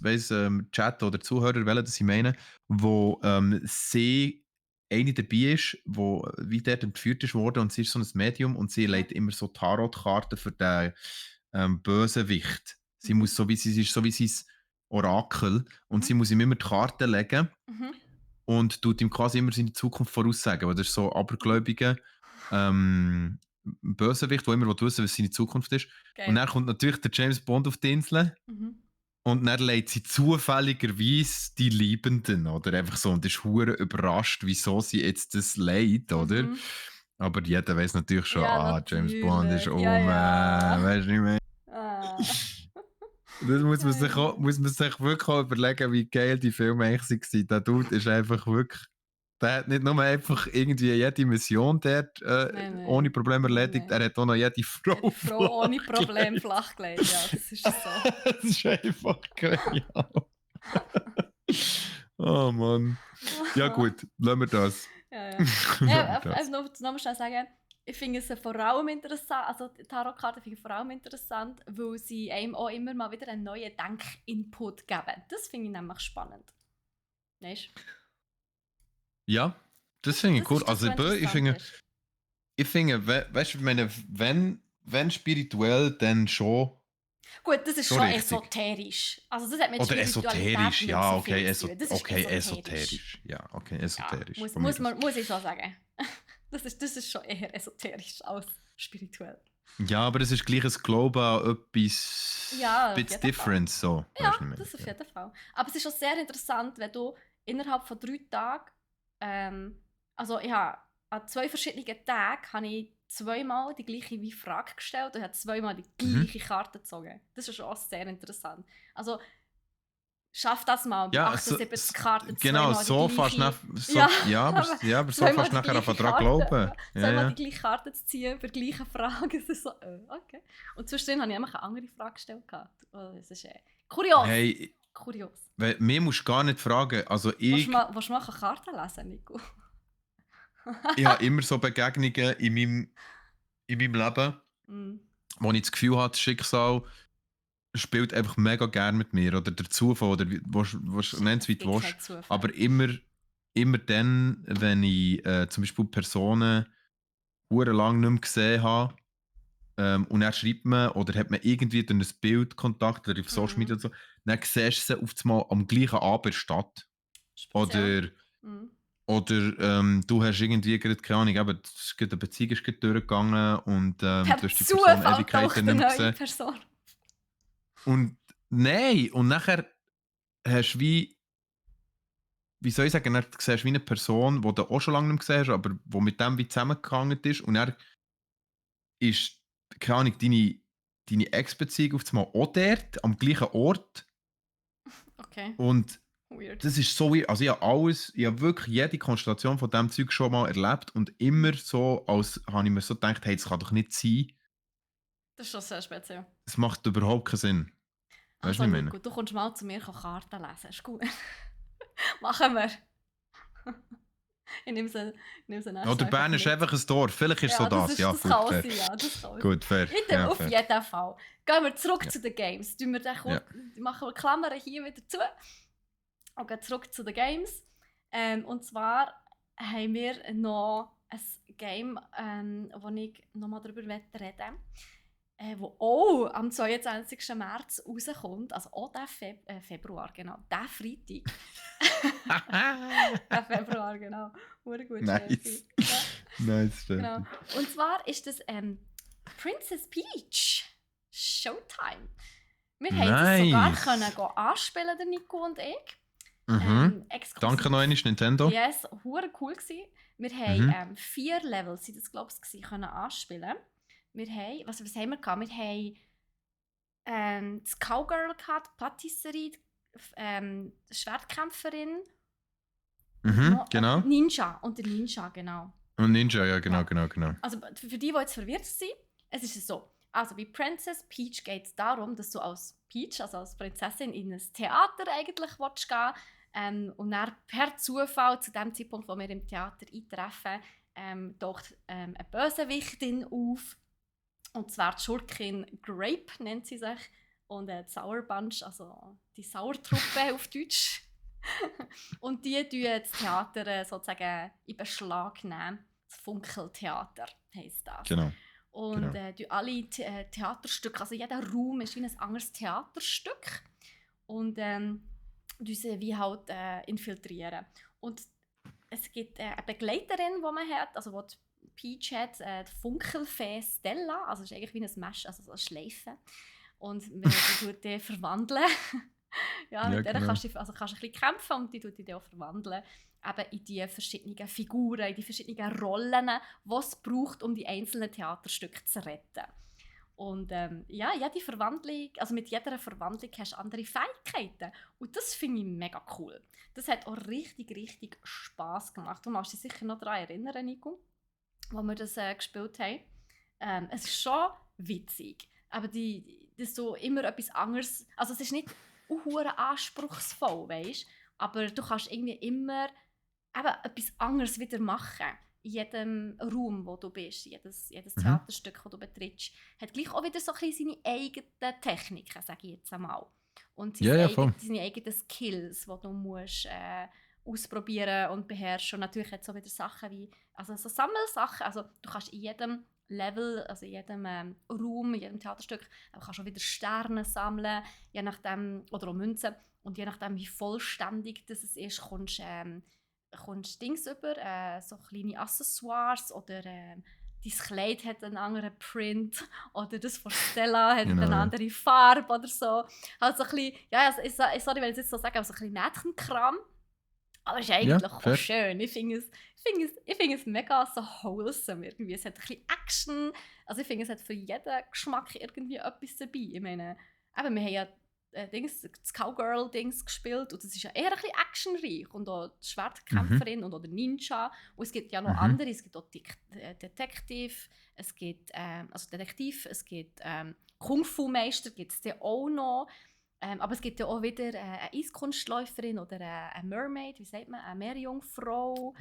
Chat oder Zuhörer, welchen das ich meine, wo sie eine dabei ist, wo wie dort entführt ist worden und sie ist so ein Medium und sie Ja. legt immer so Tarotkarten für den Bösewicht. Mhm. Sie ist so wie sein Orakel und Mhm. sie muss ihm immer die Karten legen Mhm. und tut ihm quasi immer seine Zukunft voraussagen. Weil das ist so abergläubiger Bösewicht, der immer wissen was seine Zukunft ist. Und Geil. dann kommt natürlich der James Bond auf die Insel Mhm. und dann legt sie zufälligerweise die Liebenden, oder? Einfach so. Und ist hure überrascht, wieso sie jetzt das leidet, oder? Mhm. Aber jeder weiß natürlich schon, Ja, James Bond ist natürlich. Ja, ja. weißt du nicht mehr. Ah. Das Geil. muss man sich wirklich auch überlegen, wie geil die Filme eigentlich waren. Der Dude ist einfach wirklich. Der hat nicht nur einfach irgendwie jede Mission dort ohne Nein. Probleme erledigt, er Nein. hat auch noch jede Jede Frau Frau ohne Problem flachgelegt. flachgelegt. Ja, das ist so. Das ist einfach genial. Oh Mann. Ja gut, lassen wir das. Ja, ja. Lassen wir das. Noch mal schnell sagen, ich finde es vor allem interessant, also die Tarotkarte finde ich vor allem interessant, weil sie einem auch immer mal wieder einen neuen Denkinput geben. Das finde ich nämlich spannend. Weißt du? Ja, das finde ich Das cool. ist das, Also was interessant ist. ich finde, weißt du, ich meine, wenn spirituell, dann schon Gut, das ist schon schon richtig. esoterisch. Also das hat mit Oder Spiritualität esoterisch, nicht ja, so okay, viel zu tun. Das ist esoterisch. Ja, okay, Ja, esoterisch. Von mir aus. muss ich schon sagen. Das ist schon eher esoterisch als spirituell. Ja, aber es ist gleich ein Glauben an etwas Ja, auf bit jeden Fall. different, so. Ja, Weißt du, nicht das auf mehr. jeden Fall. Aber es ist auch sehr interessant, wenn du innerhalb von 3 Tagen, also ich habe an 2 verschiedenen Tagen habe ich zweimal die gleiche wie Frage gestellt und habe zweimal die gleiche Karte gezogen. Das ist auch sehr interessant. Also schaff das mal, bei Ja, 78 Karten genau, zweimal die so fast gleiche. nach, so, aber so Zweimal fast die nachher gleiche einfach dran Karte, glauben. Ja, zweimal ja. die gleiche Karte zu ziehen für die gleiche Frage. Es ist so, okay. Und zwischendrin habe ich einfach eine andere Frage gestellt. Es ist kurios. Hey, Kurios. mir musst du gar nicht fragen. Also Willst du mal Karten lesen, Nico? ich habe immer so Begegnungen in meinem Leben, Mm. wo ich das Gefühl habe, das Schicksal spielt einfach mega gern mit mir. Oder der Zufall, oder nenn es wie du willst. Aber immer dann, wenn ich zum Beispiel Personen lang nicht mehr gesehen habe, und er schreibt mir oder hat mir irgendwie durch ein Bild Kontakt oder auf Social Media und so, dann siehst du sie auf einmal am gleichen Abend in der Stadt. Speziell. Oder du hast irgendwie gerade, keine Ahnung, eben, eine Beziehung ist gerade durchgegangen und du Per hast die Person Zufall taucht Ewigkeiten eine nicht mehr neue gesehen. Person. Und nein, und nachher hast du wie soll ich sagen, dann siehst du wie eine Person, die du auch schon lange nicht mehr gesehen hast, aber die mit dem wie zusammengehangen ist und er ist, keine Ahnung, deine Ex-Beziehung auf einmal auch dort, am gleichen Ort Okay. und Weird. das ist so weird. Also ich habe wirklich jede Konstellation von diesem Zeug schon mal erlebt und immer so, als habe ich mir so gedacht, hey, das kann doch nicht sein. Das ist schon sehr speziell. Das macht überhaupt keinen Sinn. Weißt du, Also was ich meine? Nico, du kommst mal zu mir Karten lesen. Ist gut. Machen wir. Ich nehme sie Oder Bern ist einfach ein Dorf. Vielleicht ist so das. Ja, das gut, kann auch fair. sein, ja. Das kann auch Gut, fair. sein. Ja, Auf fair. jeden Fall. Gehen wir zurück Ja. zu den Games. Tun wir Ja. machen wir Klammern hier wieder zu. Und gehen zurück zu den Games. Und zwar haben wir noch ein Game, wo ich nochmal darüber reden möchte. Wo auch am 22. März rauskommt, also auch der Februar, genau, der Freitag. Der Februar, genau. Hure gut, Nice. Ja. Nice, Steffi. Genau. Und zwar ist das Princess Peach Showtime. Wir haben das sogar können anspielen, der Nico und ich. Exklusiv. Danke noch einmal, Nintendo. Yes, hure cool gsi. Wir haben 4 Levels, sind das glaube ich, können anspielen. was haben wir gehabt? Wir haben das Cowgirl gehabt, Patisserie, Schwertkämpferin, Genau. Ninja und der Ninja, genau. Und Ninja, ja, genau. Also für die jetzt verwirrt sind, es ist so. Also bei Princess Peach geht es darum, dass du als Peach, also als Prinzessin, in ein Theater eigentlich gehen und dann per Zufall zu dem Zeitpunkt, wo wir im Theater eintreffen, taucht eine Bösewichtin auf. Und zwar die Schurkin Grape nennt sie sich. Und die Sour Bunch, also die Sauertruppe auf Deutsch. Und die tun das Theater sozusagen in Beschlag nehmen. Das Funkeltheater heisst das. Genau. Und alle Theaterstücke, also jeder Raum ist wie ein anderes Theaterstück. Und sie wie halt infiltrieren. Und es gibt eine Begleiterin, die man hat, also die Peach hat, die Funkelfee Stella, also es ist eigentlich wie ein Mesh, also so eine Schleife. Und man tut die verwandeln. Mit der kannst du ein bisschen kämpfen und die tut die auch verwandeln. Eben in die verschiedenen Figuren, in die verschiedenen Rollen, die es braucht, um die einzelnen Theaterstücke zu retten. Und jede Verwandlung, also mit jeder Verwandlung hast du andere Fähigkeiten. Und das finde ich mega cool. Das hat auch richtig, richtig Spass gemacht. Du magst dich sicher noch daran erinnern, Nico, wo wir das gespielt haben. Es ist schon witzig, aber das ist so immer etwas anderes. Also es ist nicht hure anspruchsvoll, weißt? Aber du kannst irgendwie immer etwas anderes wieder machen. In jedem Raum, wo du bist, jedes Theaterstück, das du betrittst, hat gleich auch wieder so ein bisschen seine eigenen Techniken, sage ich jetzt einmal. Und seine eigenen Skills, die du musst ausprobieren und beherrschen. Und natürlich hat es auch wieder Sachen wie, also so Sammelsachen, also du kannst in jedem Level, also in jedem Raum, in jedem Theaterstück, kannst du auch wieder Sterne sammeln, je nachdem, oder auch Münzen. Und je nachdem, wie vollständig das ist, kommst du Dings über, so kleine Accessoires oder dein Kleid hat einen anderen Print oder das von Stella hat eine andere Farbe oder so. Also ein bisschen, sorry, wenn ich es jetzt so sage, aber so ein bisschen Mädchenkram. Aber es ist eigentlich auch schön. Ich finde es mega so wholesome irgendwie. Es hat ein bisschen Action. Also ich finde, es hat für jeden Geschmack irgendwie etwas dabei. Ich meine, wir haben ja das Cowgirl-Dings gespielt und das ist ja eher ein bisschen actionreich. Und auch die Schwertkämpferin und auch der Ninja. Und es gibt ja noch andere. Es gibt auch Detektiv, es gibt es gibt Kung-Fu-Meister, gibt es auch noch. Aber es gibt ja auch wieder eine Eiskunstläuferin oder eine Mermaid, wie sagt man, eine Meerjungfrau.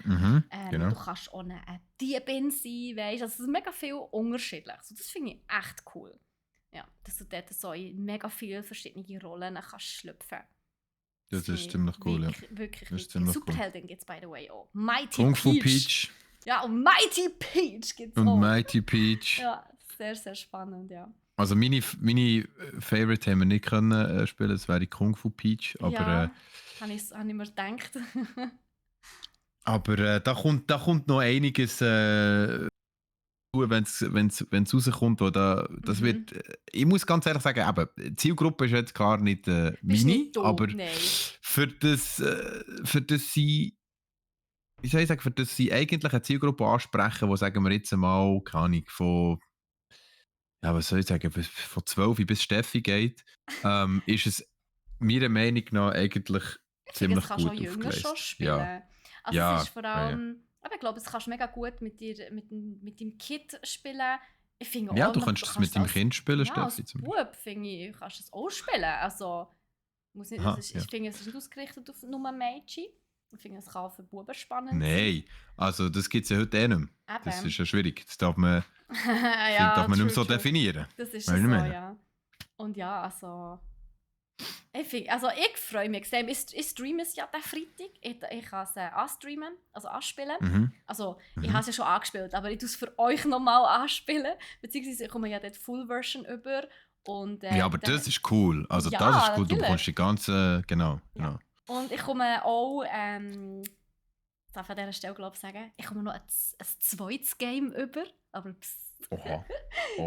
Genau. Du kannst auch eine Diebin sein, weißt? Also es ist mega viel unterschiedlich. Also das finde ich echt cool. Ja, dass du dort so in mega viele verschiedene Rollen kannst schlüpfen. Das ist ziemlich cool, wirklich Superheldin gibt es, by the way, auch. Mighty Kung Fu Peach. Ja, und Mighty Peach gibt es auch. Und Mighty Peach. Ja, sehr, sehr spannend, ja. Also meine Favorite haben wir nicht können spielen, das wäre Kung Fu Peach. Aber, ja, habe ich mir gedacht. aber da kommt noch einiges wenn es rauskommt. Das wird, ich muss ganz ehrlich sagen, die Zielgruppe ist jetzt klar nicht meine, aber für das sie eigentlich eine Zielgruppe ansprechen, die, sagen wir jetzt einmal, keine Ahnung, von was soll ich sagen, von 12 bis Steffi geht, ist es meiner Meinung nach eigentlich ziemlich gut aufgelöst. Schon spielen. Also es ist vor allem, ich glaube, das kannst du mega gut mit deinem Kind spielen. Ich finde auch, du kannst es mit deinem Kind spielen, Steffi. Als Bub, finde ich, kannst du es auch spielen. Also, ich finde, es ist nicht ausgerichtet auf nur Mädchen. Ich finde, es kann auch für Buben spannend sein. Nein, also das gibt es ja heute eh nicht mehr. Das ist ja schwierig. Das darf man, darf man nicht mehr so definieren. Das ist so, ja. Und ja, also... Ich freue mich extrem. Ich streame es ja den Freitag. Ich kann es anstreamen, also anspielen. Also, ich habe es ja schon angespielt, aber ich tue es für euch nochmal anspielen. Beziehungsweise ich komme ja dort Full Version über. Und, ja, aber das ist cool. Also das ist cool. Natürlich. Du bekommst die ganze... Genau. Und ich komme auch... darf an dieser Stelle glaube ich sagen, ich komme noch ein zweites Game über. Aber Oha.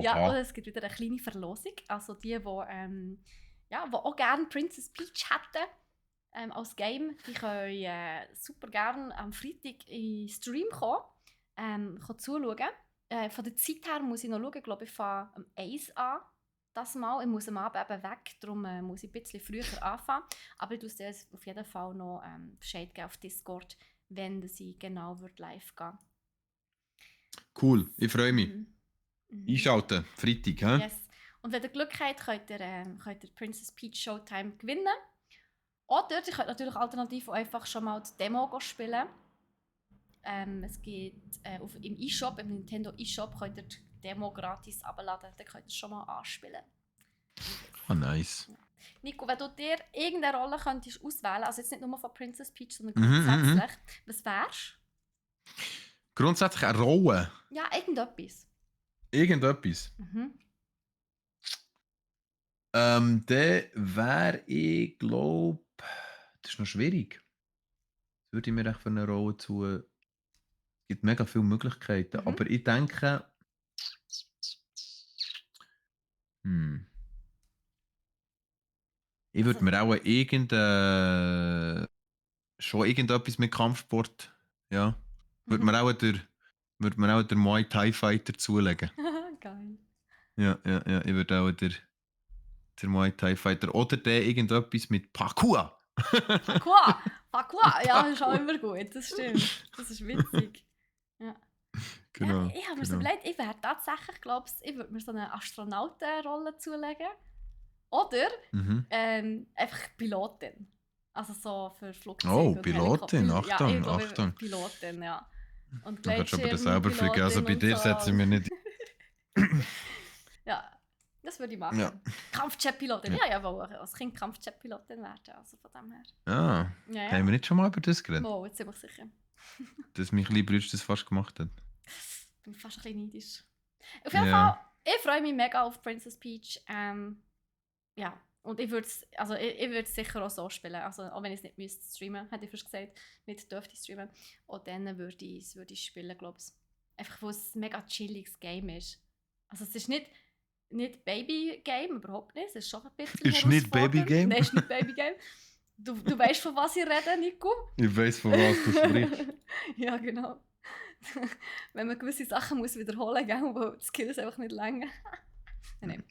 Ja, und es gibt wieder eine kleine Verlosung. Also die auch gerne Princess Peach hätten als Game, die können super gerne am Freitag in den Stream kommen zuschauen. von der Zeit her muss ich noch schauen. Ich glaube, ich fange um 1 an. Das Mal. Ich muss am Abend eben weg, darum muss ich ein bisschen früher anfangen. Aber ich tue dir auf jeden Fall noch Bescheid geben auf Discord, wenn sie genau live gehen. Cool, ich freue mich. Mhm. Einschalten, Freitag, hä? Yes. Und wenn ihr Glück habt, könnt ihr Princess Peach Showtime gewinnen. Oder ihr könnt natürlich alternativ auch einfach schon mal die Demo spielen. Es gibt im eShop, im Nintendo eShop, könnt ihr die Demo gratis abladen. Dann könnt ihr es schon mal anspielen. Ah, nice. Nico, wenn du dir irgendeine Rolle könntest auswählen, also jetzt nicht nur von Princess Peach, sondern grundsätzlich, was wärst du? Grundsätzlich eine Rolle? Ja, irgendetwas. Irgendetwas? Dann wäre ich, glaube das ist noch schwierig. Das würde ich mir echt für eine Rolle zu. Es gibt mega viele Möglichkeiten, aber ich denke. Ich würde mir auch schon irgendetwas mit Kampfsport. Ja. Würde mir auch der Muay Thai Fighter zulegen. Geil. Ja. Ich würde auch der Muay Thai Fighter. Oder der irgendetwas mit Parkour. Parkour, ja, das ist auch immer gut, das stimmt. Das ist witzig. Ja. Genau. Ja, ich habe mir so überlegt, ich wäre tatsächlich, glaube ich, würde mir so eine Astronautenrolle zulegen. Oder einfach Pilotin. Also so für Flugzeuge. Oh, Pilotin, Achtung, ja, Achtung. Pilotin, ja. Und du kannst aber das selber fliegen, also bei dir setzen wir nicht. Ja, das würde ich machen. Ja. Kampfjet-Pilotin. Ja, wollte als Kind Kampfjet-Pilotin werden, also von dem her. Ja. Haben wir nicht schon mal über das geredet? Oh, jetzt ziemlich sicher. Dass mein kleiner Bruder das fast gemacht hat. Bin fast ein bisschen neidisch. Auf jeden Fall, ich freue mich mega auf Princess Peach. Ja, und ich würde es sicher auch so spielen. Also, auch wenn ich es nicht müsste streamen, hätte ich fast gesagt, nicht dürfte ich streamen. Und dann würde ich spielen, glaube ich. Einfach, weil es ein mega chilliges Game ist. Also, es ist nicht Baby-Game, überhaupt nicht. Es ist schon ein bisschen Ist nicht Baby-Game? Nein, ist nicht Baby-Game. Du weißt, von was ich rede, Nico? Ich weiss, von was du sprichst. Ja, genau. Wenn man gewisse Sachen muss wiederholen muss, weil die Skills einfach nicht länger. Nein.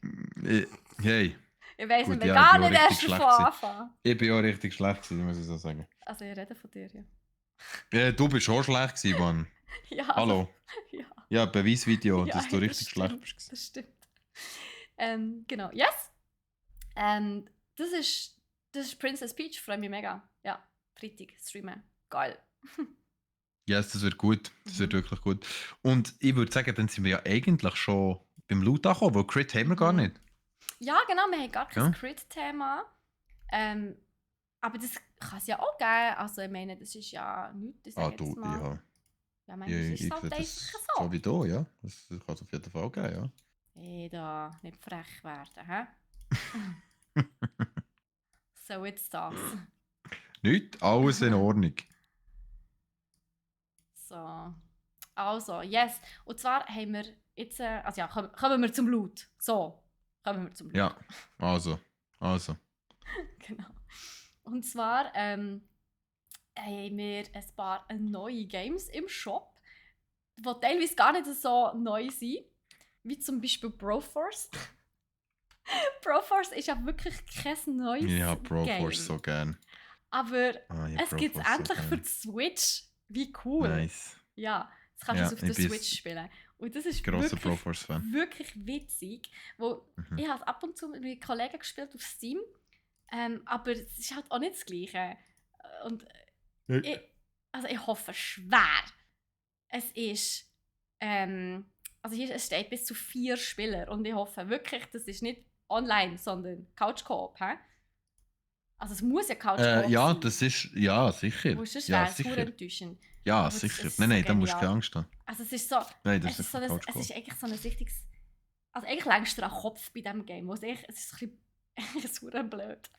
Hey. Ich weiss nicht, wir gar nicht erst davon anfangen. Ich bin auch richtig schlecht gewesen, muss ich so sagen. Also ich rede von dir, ja. Ja, du bist auch schlecht gewesen, Mann. Ja. Hallo. Ja, Beweisvideo, ja, dass du richtig schlecht bist. Das stimmt. Genau, yes. Das ist Princess Peach, freue mich mega. Ja, Freitag streamen. Geil. Yes, das wird gut. Das wird wirklich gut. Und ich würde sagen, dann sind wir ja eigentlich schon beim Loot angekommen, weil Crit haben wir gar nicht. Ja, genau, wir haben gar kein Crit-Thema. Aber das kann es ja auch geben. Also ich meine, das ist ja nichts. Ich sage jetzt mal. Ja. Ja, manchmal ist es halt einfach so. So wie da, ja. Das kann es auf jeden Fall geben, ja. Hey, da nicht frech werden, hä? So, jetzt das. Nicht, alles in Ordnung. So. Also, yes. Und zwar haben wir jetzt, also ja, kommen wir zum Loot. So, kommen wir zum Loot. Ja, also. Genau. Und zwar haben wir ein paar neue Games im Shop, die teilweise gar nicht so neu sind, wie zum Beispiel Broforce. Broforce ist ja wirklich kein neues Game. Ja, Broforce so gern. Aber es gibt es endlich für die Switch. Wie cool. Nice. Ja, jetzt kannst du es auf der Switch spielen. Und das ist wirklich witzig, wo ich habe es ab und zu mit meinen Kollegen gespielt auf Steam, aber es ist halt auch nicht das Gleiche. Und ich hoffe schwer, es ist, also hier steht bis zu 4 Spieler und ich hoffe wirklich, das ist nicht online, sondern Couch-Coop, hä? Also es muss ja Couch-Coop ja, sein. das ist, ja, sicher. Wo ist es ja, sicher. Enttäuschend. Ja, aber sicher. Nein, da musst du keine Angst haben. Also es ist so, Nein, es ist eigentlich so ein richtiges, also eigentlich längst du an den Kopf bei diesem Game, es ist ein bisschen super blöd.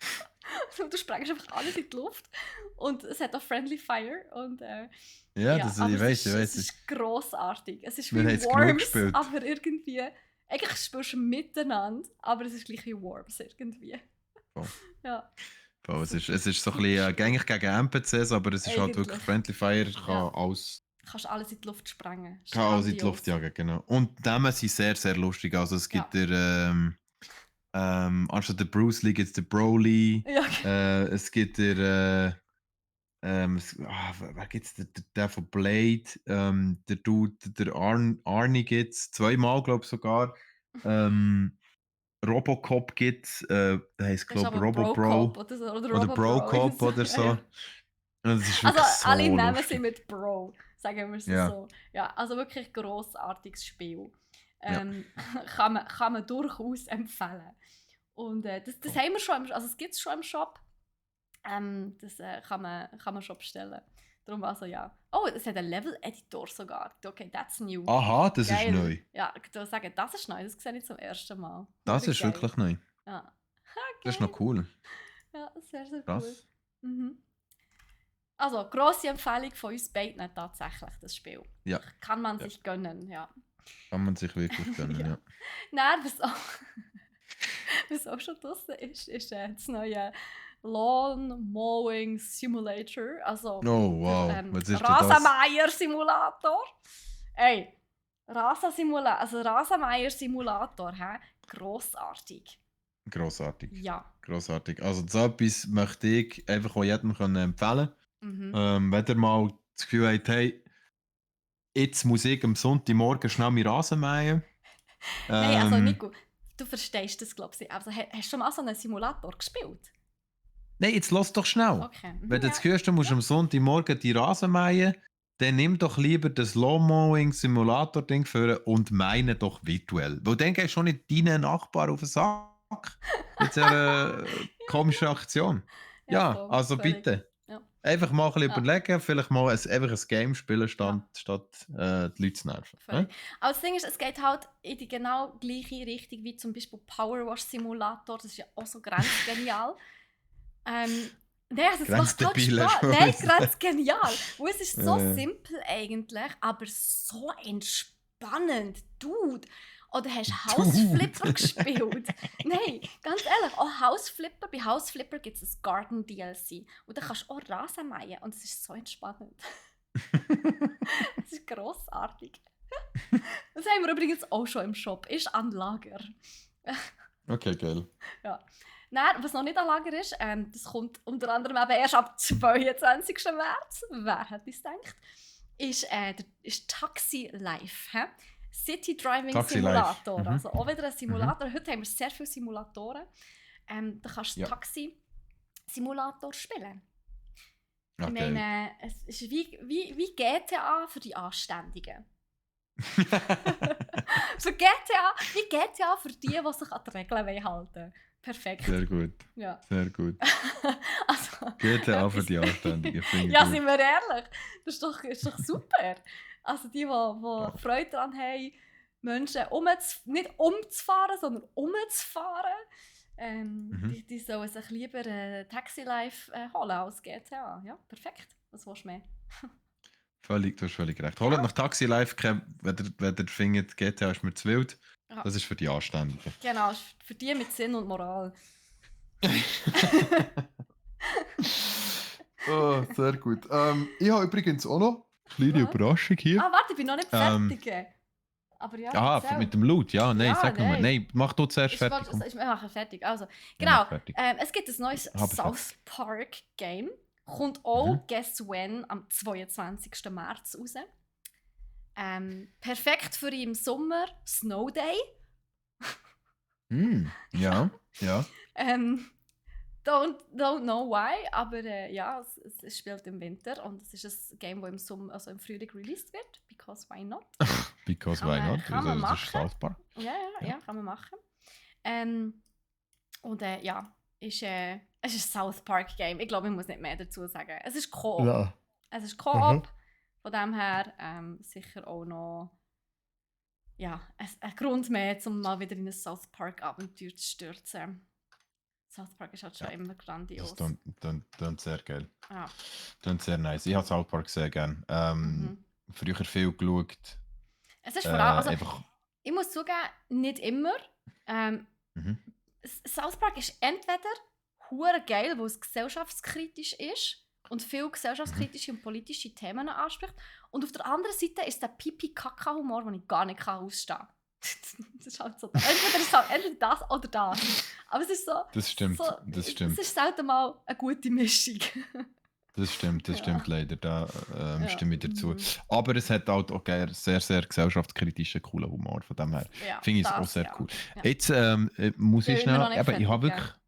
Du sprengst einfach alles in die Luft und es hat auch Friendly Fire und ja, das, ich weiß. Es ist grossartig. Es ist wie Worms, aber irgendwie, eigentlich spielst du miteinander, aber es ist gleich wie Worms irgendwie. Oh. Ja. Oh, es ist so ein bisschen gängig gegen NPCs, aber es ist halt wirklich Friendly Fire, kann alles kannst alles in die Luft sprengen. Ist Kann alles in die grandios. Luft jagen, genau. Und die Themen sind sehr, sehr lustig. Also es gibt anstatt der Bruce Lee gibt es den Broly. Ja, Es gibt wer gibt's? Der von Blade, der Dude, der Arnie gibt's. Zweimal, glaube ich sogar. Robocop gibt's. Der heisst, das ist glaube ich, aber Bro-Cop Robobro. oder so. Oder Oder Robo-Bro. Bro-Cop oder Ja, so. ja. Und das ist Also wirklich so alle Namen lustig. sind mit Bro, sagen wir es Ja. so. Ja, also wirklich grossartiges Spiel. Ja. Kann man durchaus empfehlen. Und das haben wir schon, also es gibt es schon im Shop. Das kann man schon bestellen. Darum also ja. Oh, es hat einen Level-Editor sogar. Okay, that's new. Aha, das ist Geil. neu. Ja, ich würde sagen, das ist neu. Das sehe ich zum ersten Mal. Das Mega ist geil. wirklich neu. Ja. Das ist noch cool. Ja, sehr, sehr cool. Krass. Mhm. Also, grosse Empfehlung von uns beiden tatsächlich, das Spiel. Ja. Kann man sich gönnen, ja. Kann man sich wirklich gönnen, Ja. ja. Nein, was auch schon draussen ist das neue Lawn Mowing Simulator. Also, Oh, wow. Was ist denn das? Rasenmäher-Simulator. Ey, Rasenmäher-Simulator, hä? Grossartig. Grossartig. Ja. Grossartig. Also so etwas möchte ich einfach auch jedem empfehlen. Mhm. Wenn ihr mal das Gefühl habt, hey, jetzt muss ich am Sonntagmorgen schnell meinen Rasen mähen. Nein, also Nico, du verstehst das, glaube ich. Also, hast du schon mal so einen Simulator gespielt? Nein, jetzt lass doch schnell. Okay. Wenn du das Gefühl hast, du musst am Sonntagmorgen die Rasen mähen, dann nimm doch lieber das Lawnmowing-Simulator-Ding für und meine doch virtuell. Weil dann gehst du schon nicht deinen Nachbar auf den Sack mit dieser komischen Aktion. Ja, voll, also völlig. bitte. Ja. Einfach mal ein bisschen Ja. überlegen, vielleicht mal einfach ein Game spielen, statt die Leute zu nerven. Völlig. Aber das Ding ist, es geht halt in die genau gleiche Richtung wie zum Beispiel Powerwash Simulator. Das ist ja auch so grenzgenial. Nein, also es macht halt Grenzdebil, Spaß. hast du Nein, gesagt. grenzgenial. Und es ist so Ja. simpel eigentlich, aber so entspannend. Dude. Oder hast du Dude. Hausflipper gespielt? Nein, ganz ehrlich, auch Hausflipper. Bei Hausflipper gibt es ein Garden DLC. Und da kannst du auch Rasen mähen. Und es ist so entspannend. Das ist grossartig. Das haben wir übrigens auch schon im Shop. Ist an Lager. Okay, geil. Ja. Nein, was noch nicht an Lager ist, das kommt unter anderem eben erst ab 22. März, wer hätte es gedacht, ist Taxi Life. He? City Driving Taxi Simulator. Life. Mhm. Also auch wieder ein Simulator. Heute haben wir sehr viele Simulatoren. Da kannst du Ja. Taxi-Simulator spielen. Ich Okay. meine, es ist wie GTA für die Anständigen. Für GTA, wie GTA für die sich an die Regeln halten wollen. Perfekt. Sehr gut. Ja. Sehr gut. Also, GTA für etwas- die Anständigen. finde ich Ja, gut. sind wir ehrlich. Das ist doch super. Also die Freude daran haben, Menschen nicht umzufahren, sondern umzufahren, die sollen sich lieber Taxi Life holen als GTA. Ja, perfekt. Was willst du mehr? Du hast völlig recht. Holt nach Taxi Life, wenn ihr findet, GTA ist mir zu wild. Ja. Das ist für die Anständigen. Genau, ist für die mit Sinn und Moral. Oh, sehr gut. Ich habe übrigens auch noch eine kleine Was? Überraschung hier. Warte, ich bin noch nicht fertig. Aber ja, Aha, erzähl. mit dem Loot, ja, nein, Ja, sag nochmal. nein. Nein, mach du zuerst Ich fertig. komm. mache fertig. Also, Ja, genau. mach fertig. Es gibt ein neues Hab ich South Park Game. Kommt auch, Mhm. guess when, am 22. März raus. Perfekt für im Sommer, Snow Day. Ja, ja. Don't know why, aber ja, es spielt im Winter und es ist ein Game, das im Frühling released wird. Because why not? Because Kann why man- not? kann man Das ist machen. South Park. Ja, kann man machen. Und ja, es ist ein South Park Game. Ich glaube, ich muss nicht mehr dazu sagen. Es ist Koop. Ja. Es ist Koop. Von dem her sicher auch noch ja, ein Grund mehr, um mal wieder in ein South Park Abenteuer zu stürzen. South Park ist halt schon Ja, immer grandios. Das klingt sehr geil. Ja. Klingt sehr nice. Ich habe South Park sehr gerne. Früher viel geschaut. Es ist vor allem, also, Einfach. ich muss zugeben, nicht immer. South Park ist entweder hure geil, weil es gesellschaftskritisch ist, und viel gesellschaftskritische und politische Themen anspricht. Und auf der anderen Seite ist der Pipi-Kaka-Humor, den ich gar nicht ausstehen kann. Das ist halt so. Entweder das oder das. Aber es ist so. Das stimmt, so, das Es stimmt. ist selten mal eine gute Mischung. Das stimmt leider, da Ja. stimme ich dazu. Mhm. Aber es hat halt auch sehr, sehr gesellschaftskritischen, coolen Humor, von dem her Ja, finde ich es auch das, sehr ja. cool. Ja. Jetzt muss Ja, ich immer noch schnell, nicht eben, ich habe fertig, wirklich...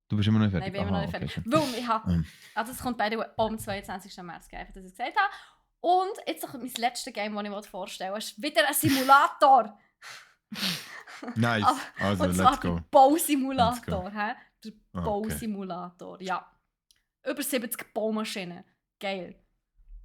Du bist immer noch nicht Nein, fertig? ich bin immer noch nicht okay, fertig. schön. Weil ich habe... Ähm, Also es kommt beide am 22. März, einfach, dass ich es gesagt habe. Und jetzt noch mein letztes Game, das ich vorstellen will, ist wieder ein Simulator. Nice, also Und zwar let's go. der Bausimulator. Der Okay. Bausimulator, ja. Über 70 Baumaschinen. Geil.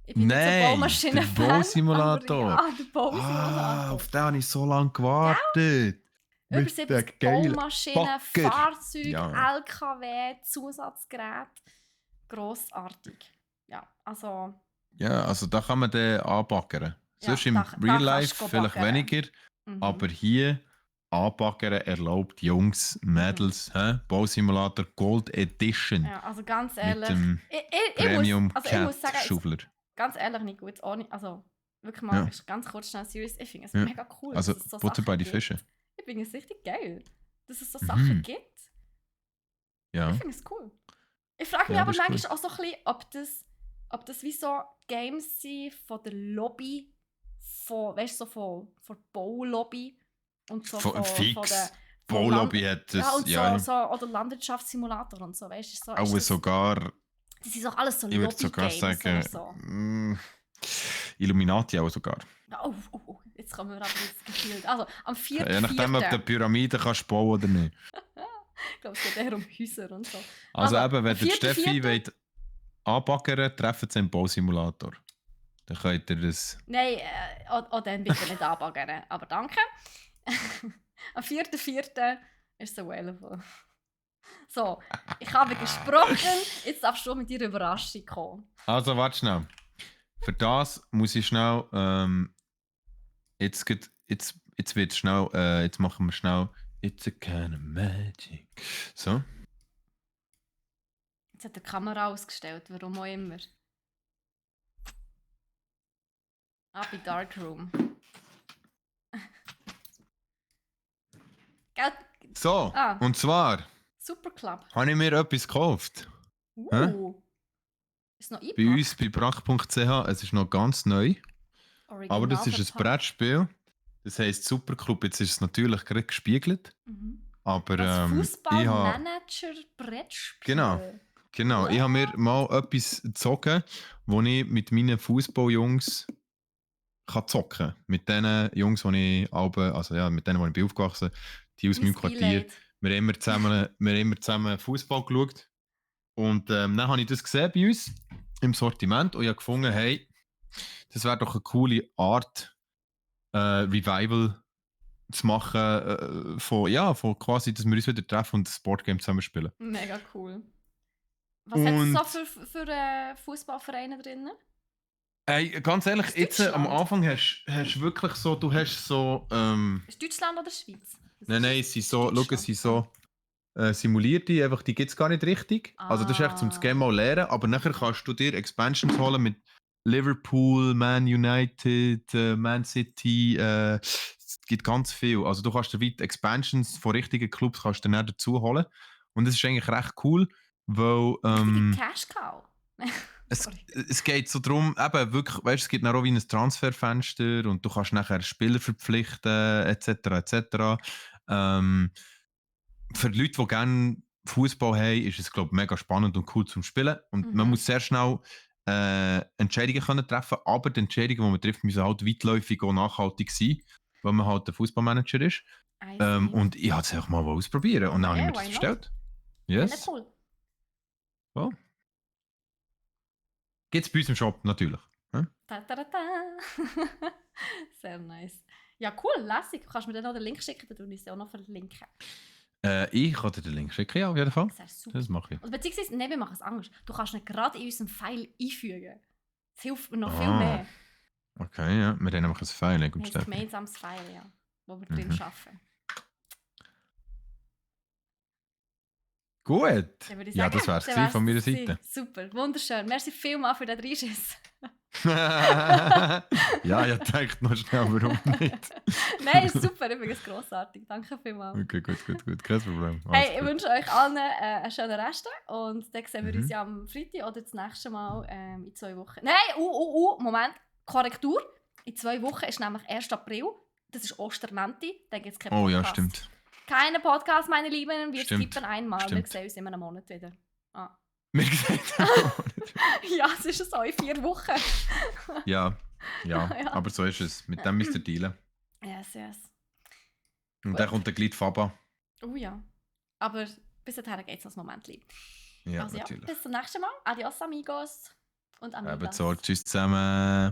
Ich bin nicht so Nein, der Baumaschinen-Fan. Bausimulator. Ja, der Bausimulator. Auf den habe ich so lange gewartet. Über Mit den 70 geilen Baumaschinen, Bagger. Fahrzeuge, Ja. LKW, Zusatzgeräte. Grossartig. Ja, also... Ja, also da kann man den anbaggern. Sonst im da Real kannst Life du vielleicht baggern. weniger, Mhm. aber hier anbaggern erlaubt Jungs, Mädels, Bausimulator Gold Edition Ja, also ganz mit ehrlich... dem Ich Premium muss Cat sagen, jetzt, Schuffler. ganz ehrlich, nicht gut. Also wirklich mal Ja. ganz kurz schnell serious. Ich finde es Ja. mega cool, Also dass es so Butter bei Sachen die gibt. Fische. Ich finde es richtig geil, dass es so Sachen Mhm. gibt. Ja. Ich finde es cool. Ich frage mich Ja, aber das ist manchmal auch so ein bisschen, ob das wie so Games sind von der Lobby, weißt du, so von der Baulobby und so von Fix. der... Baulobby hat Ja, das, und ja, so oder Landwirtschaftssimulator und so, weißt du? So, auch ist das, sogar, das sind doch alles so ich würde sogar Lobby-Games sagen, oder so. Illuminati auch sogar. Oh, jetzt kommen wir aber ins Gefühl. Also, am 4.4. Je nachdem, ob du Pyramiden kannst bauen oder nicht. Ich glaube, es geht eher um Häuser und so. Also eben, wenn am ihr 4.4. Steffi wollt anbaggern, treffen sie einen Bausimulator. Dann könnt ihr das... Nein, auch dann bitte nicht anbaggern. Aber danke. Am 4.4. ist es available. So, ich habe gesprochen. Jetzt darfst du mit deiner Überraschung kommen. Also, warte schnell. Für das muss ich schnell... jetzt wird schnell... jetzt machen wir schnell... It's a kind of magic. So. Jetzt hat die Kamera ausgestellt, warum auch immer. Bei Darkroom. Gell? So, Ah. und zwar Superclub. habe ich mir etwas gekauft. Ist noch Bei eingepackt? uns bei brach.ch. Es ist noch ganz neu. Aber das ist ein verpackt. Brettspiel. Das heisst Superclub. Jetzt ist es natürlich gerade gespiegelt. Mhm. Aber Das ich habe... Fußballmanager-Brettspiel. Genau. Ich habe mir mal etwas gezogen, wo ich mit meinen Fußballjungs kann zocken. Mit den Jungs, die ich mit denen, ich bin aufgewachsen, die aus meinem Quartier. Wir haben immer zusammen Fußball geschaut. Und dann habe ich das gesehen bei uns im Sortiment und ich habe gefunden, hey, das wäre doch eine coole Art, Revival zu machen, von quasi, dass wir uns wieder treffen und das Boardgame zusammen spielen. Mega cool. Was hat es so für Fußballvereine drin? Hey, ganz ehrlich, Ist jetzt am Deutschland? Anfang hast du wirklich so, Ist Deutschland oder Schweiz? nein, es sind so, schau, es sind so simulierte, einfach, die gibt es gar nicht richtig. Also das ist echt zum das Game mal lernen, aber nachher kannst du dir Expansions holen mit Liverpool, Man United, Man City, es gibt ganz viel. Also du kannst dir weit Expansions von richtigen Clubs kannst du dann dazu holen. Und das ist eigentlich recht cool, weil Richtige Cash-Cow. es geht so darum, eben wirklich, weißt, es gibt dann auch wie ein Transferfenster und du kannst nachher Spieler verpflichten, etc. etc. Für die Leute, die gerne Fußball haben, ist es, glaube ich, mega spannend und cool zum Spielen. Und man muss sehr schnell Entscheidungen können treffen, aber die Entscheidungen, die man trifft, müssen halt weitläufig und nachhaltig sein, weil man halt der Fußballmanager ist. Und ich wollte es einfach mal ausprobieren und dann habe ich mir das bestellt. Yes. Cool. So. Gibt es bei uns im Shop, natürlich. Da. Sehr nice. Ja, cool, lässig. Kannst du mir dann noch den Link schicken, dann tue ich es auch noch verlinken. Ich kann dir den Link schicken, ja, auf jeden Fall. Das mache ich. Und beziehungsweise, wir machen es anders. Du kannst ihn gerade in unserem File einfügen. Das hilft mir noch viel mehr. Okay, ja. Wir haben einfach ein File. Wir haben ein gemeinsames File, ja, wo wir drin arbeiten. Gut. Dann würde ich Ja, sagen, das wär's dann gewesen von meiner das Seite. gewesen. Super, wunderschön. Merci vielmals für den Dreischiss. Ja, ich dachte noch schnell, warum nicht? Nein, super, ich finde es grossartig. Danke vielmals. Okay, gut. Kein Problem. Alles Hey, ich gut. wünsche euch allen einen schönen Rest und dann sehen wir uns Mhm. ja am Freitag oder das nächste Mal in 2 Wochen. Nein, Moment, Korrektur. In 2 Wochen ist nämlich 1. April. Das ist Ostermänti, dann gibt es keinen Oh Podcast. ja, stimmt. Keine Podcast, meine Lieben. Wir Stimmt, skippen einmal. stimmt. Wir sehen uns in einem Monat wieder. Ah. Mir gesagt. Ja, es ist so in 4 Wochen. Ja, Ja. aber so ist es. Mit dem müsst ihr dealen. Yes. Und Gut. dann kommt der Glied Faba. Oh ja. Aber bis dahin geht es noch ein Moment. Ja, Also ja, natürlich. bis zum nächsten Mal. Adios, amigos. Und amigas. Eben so, tschüss zusammen.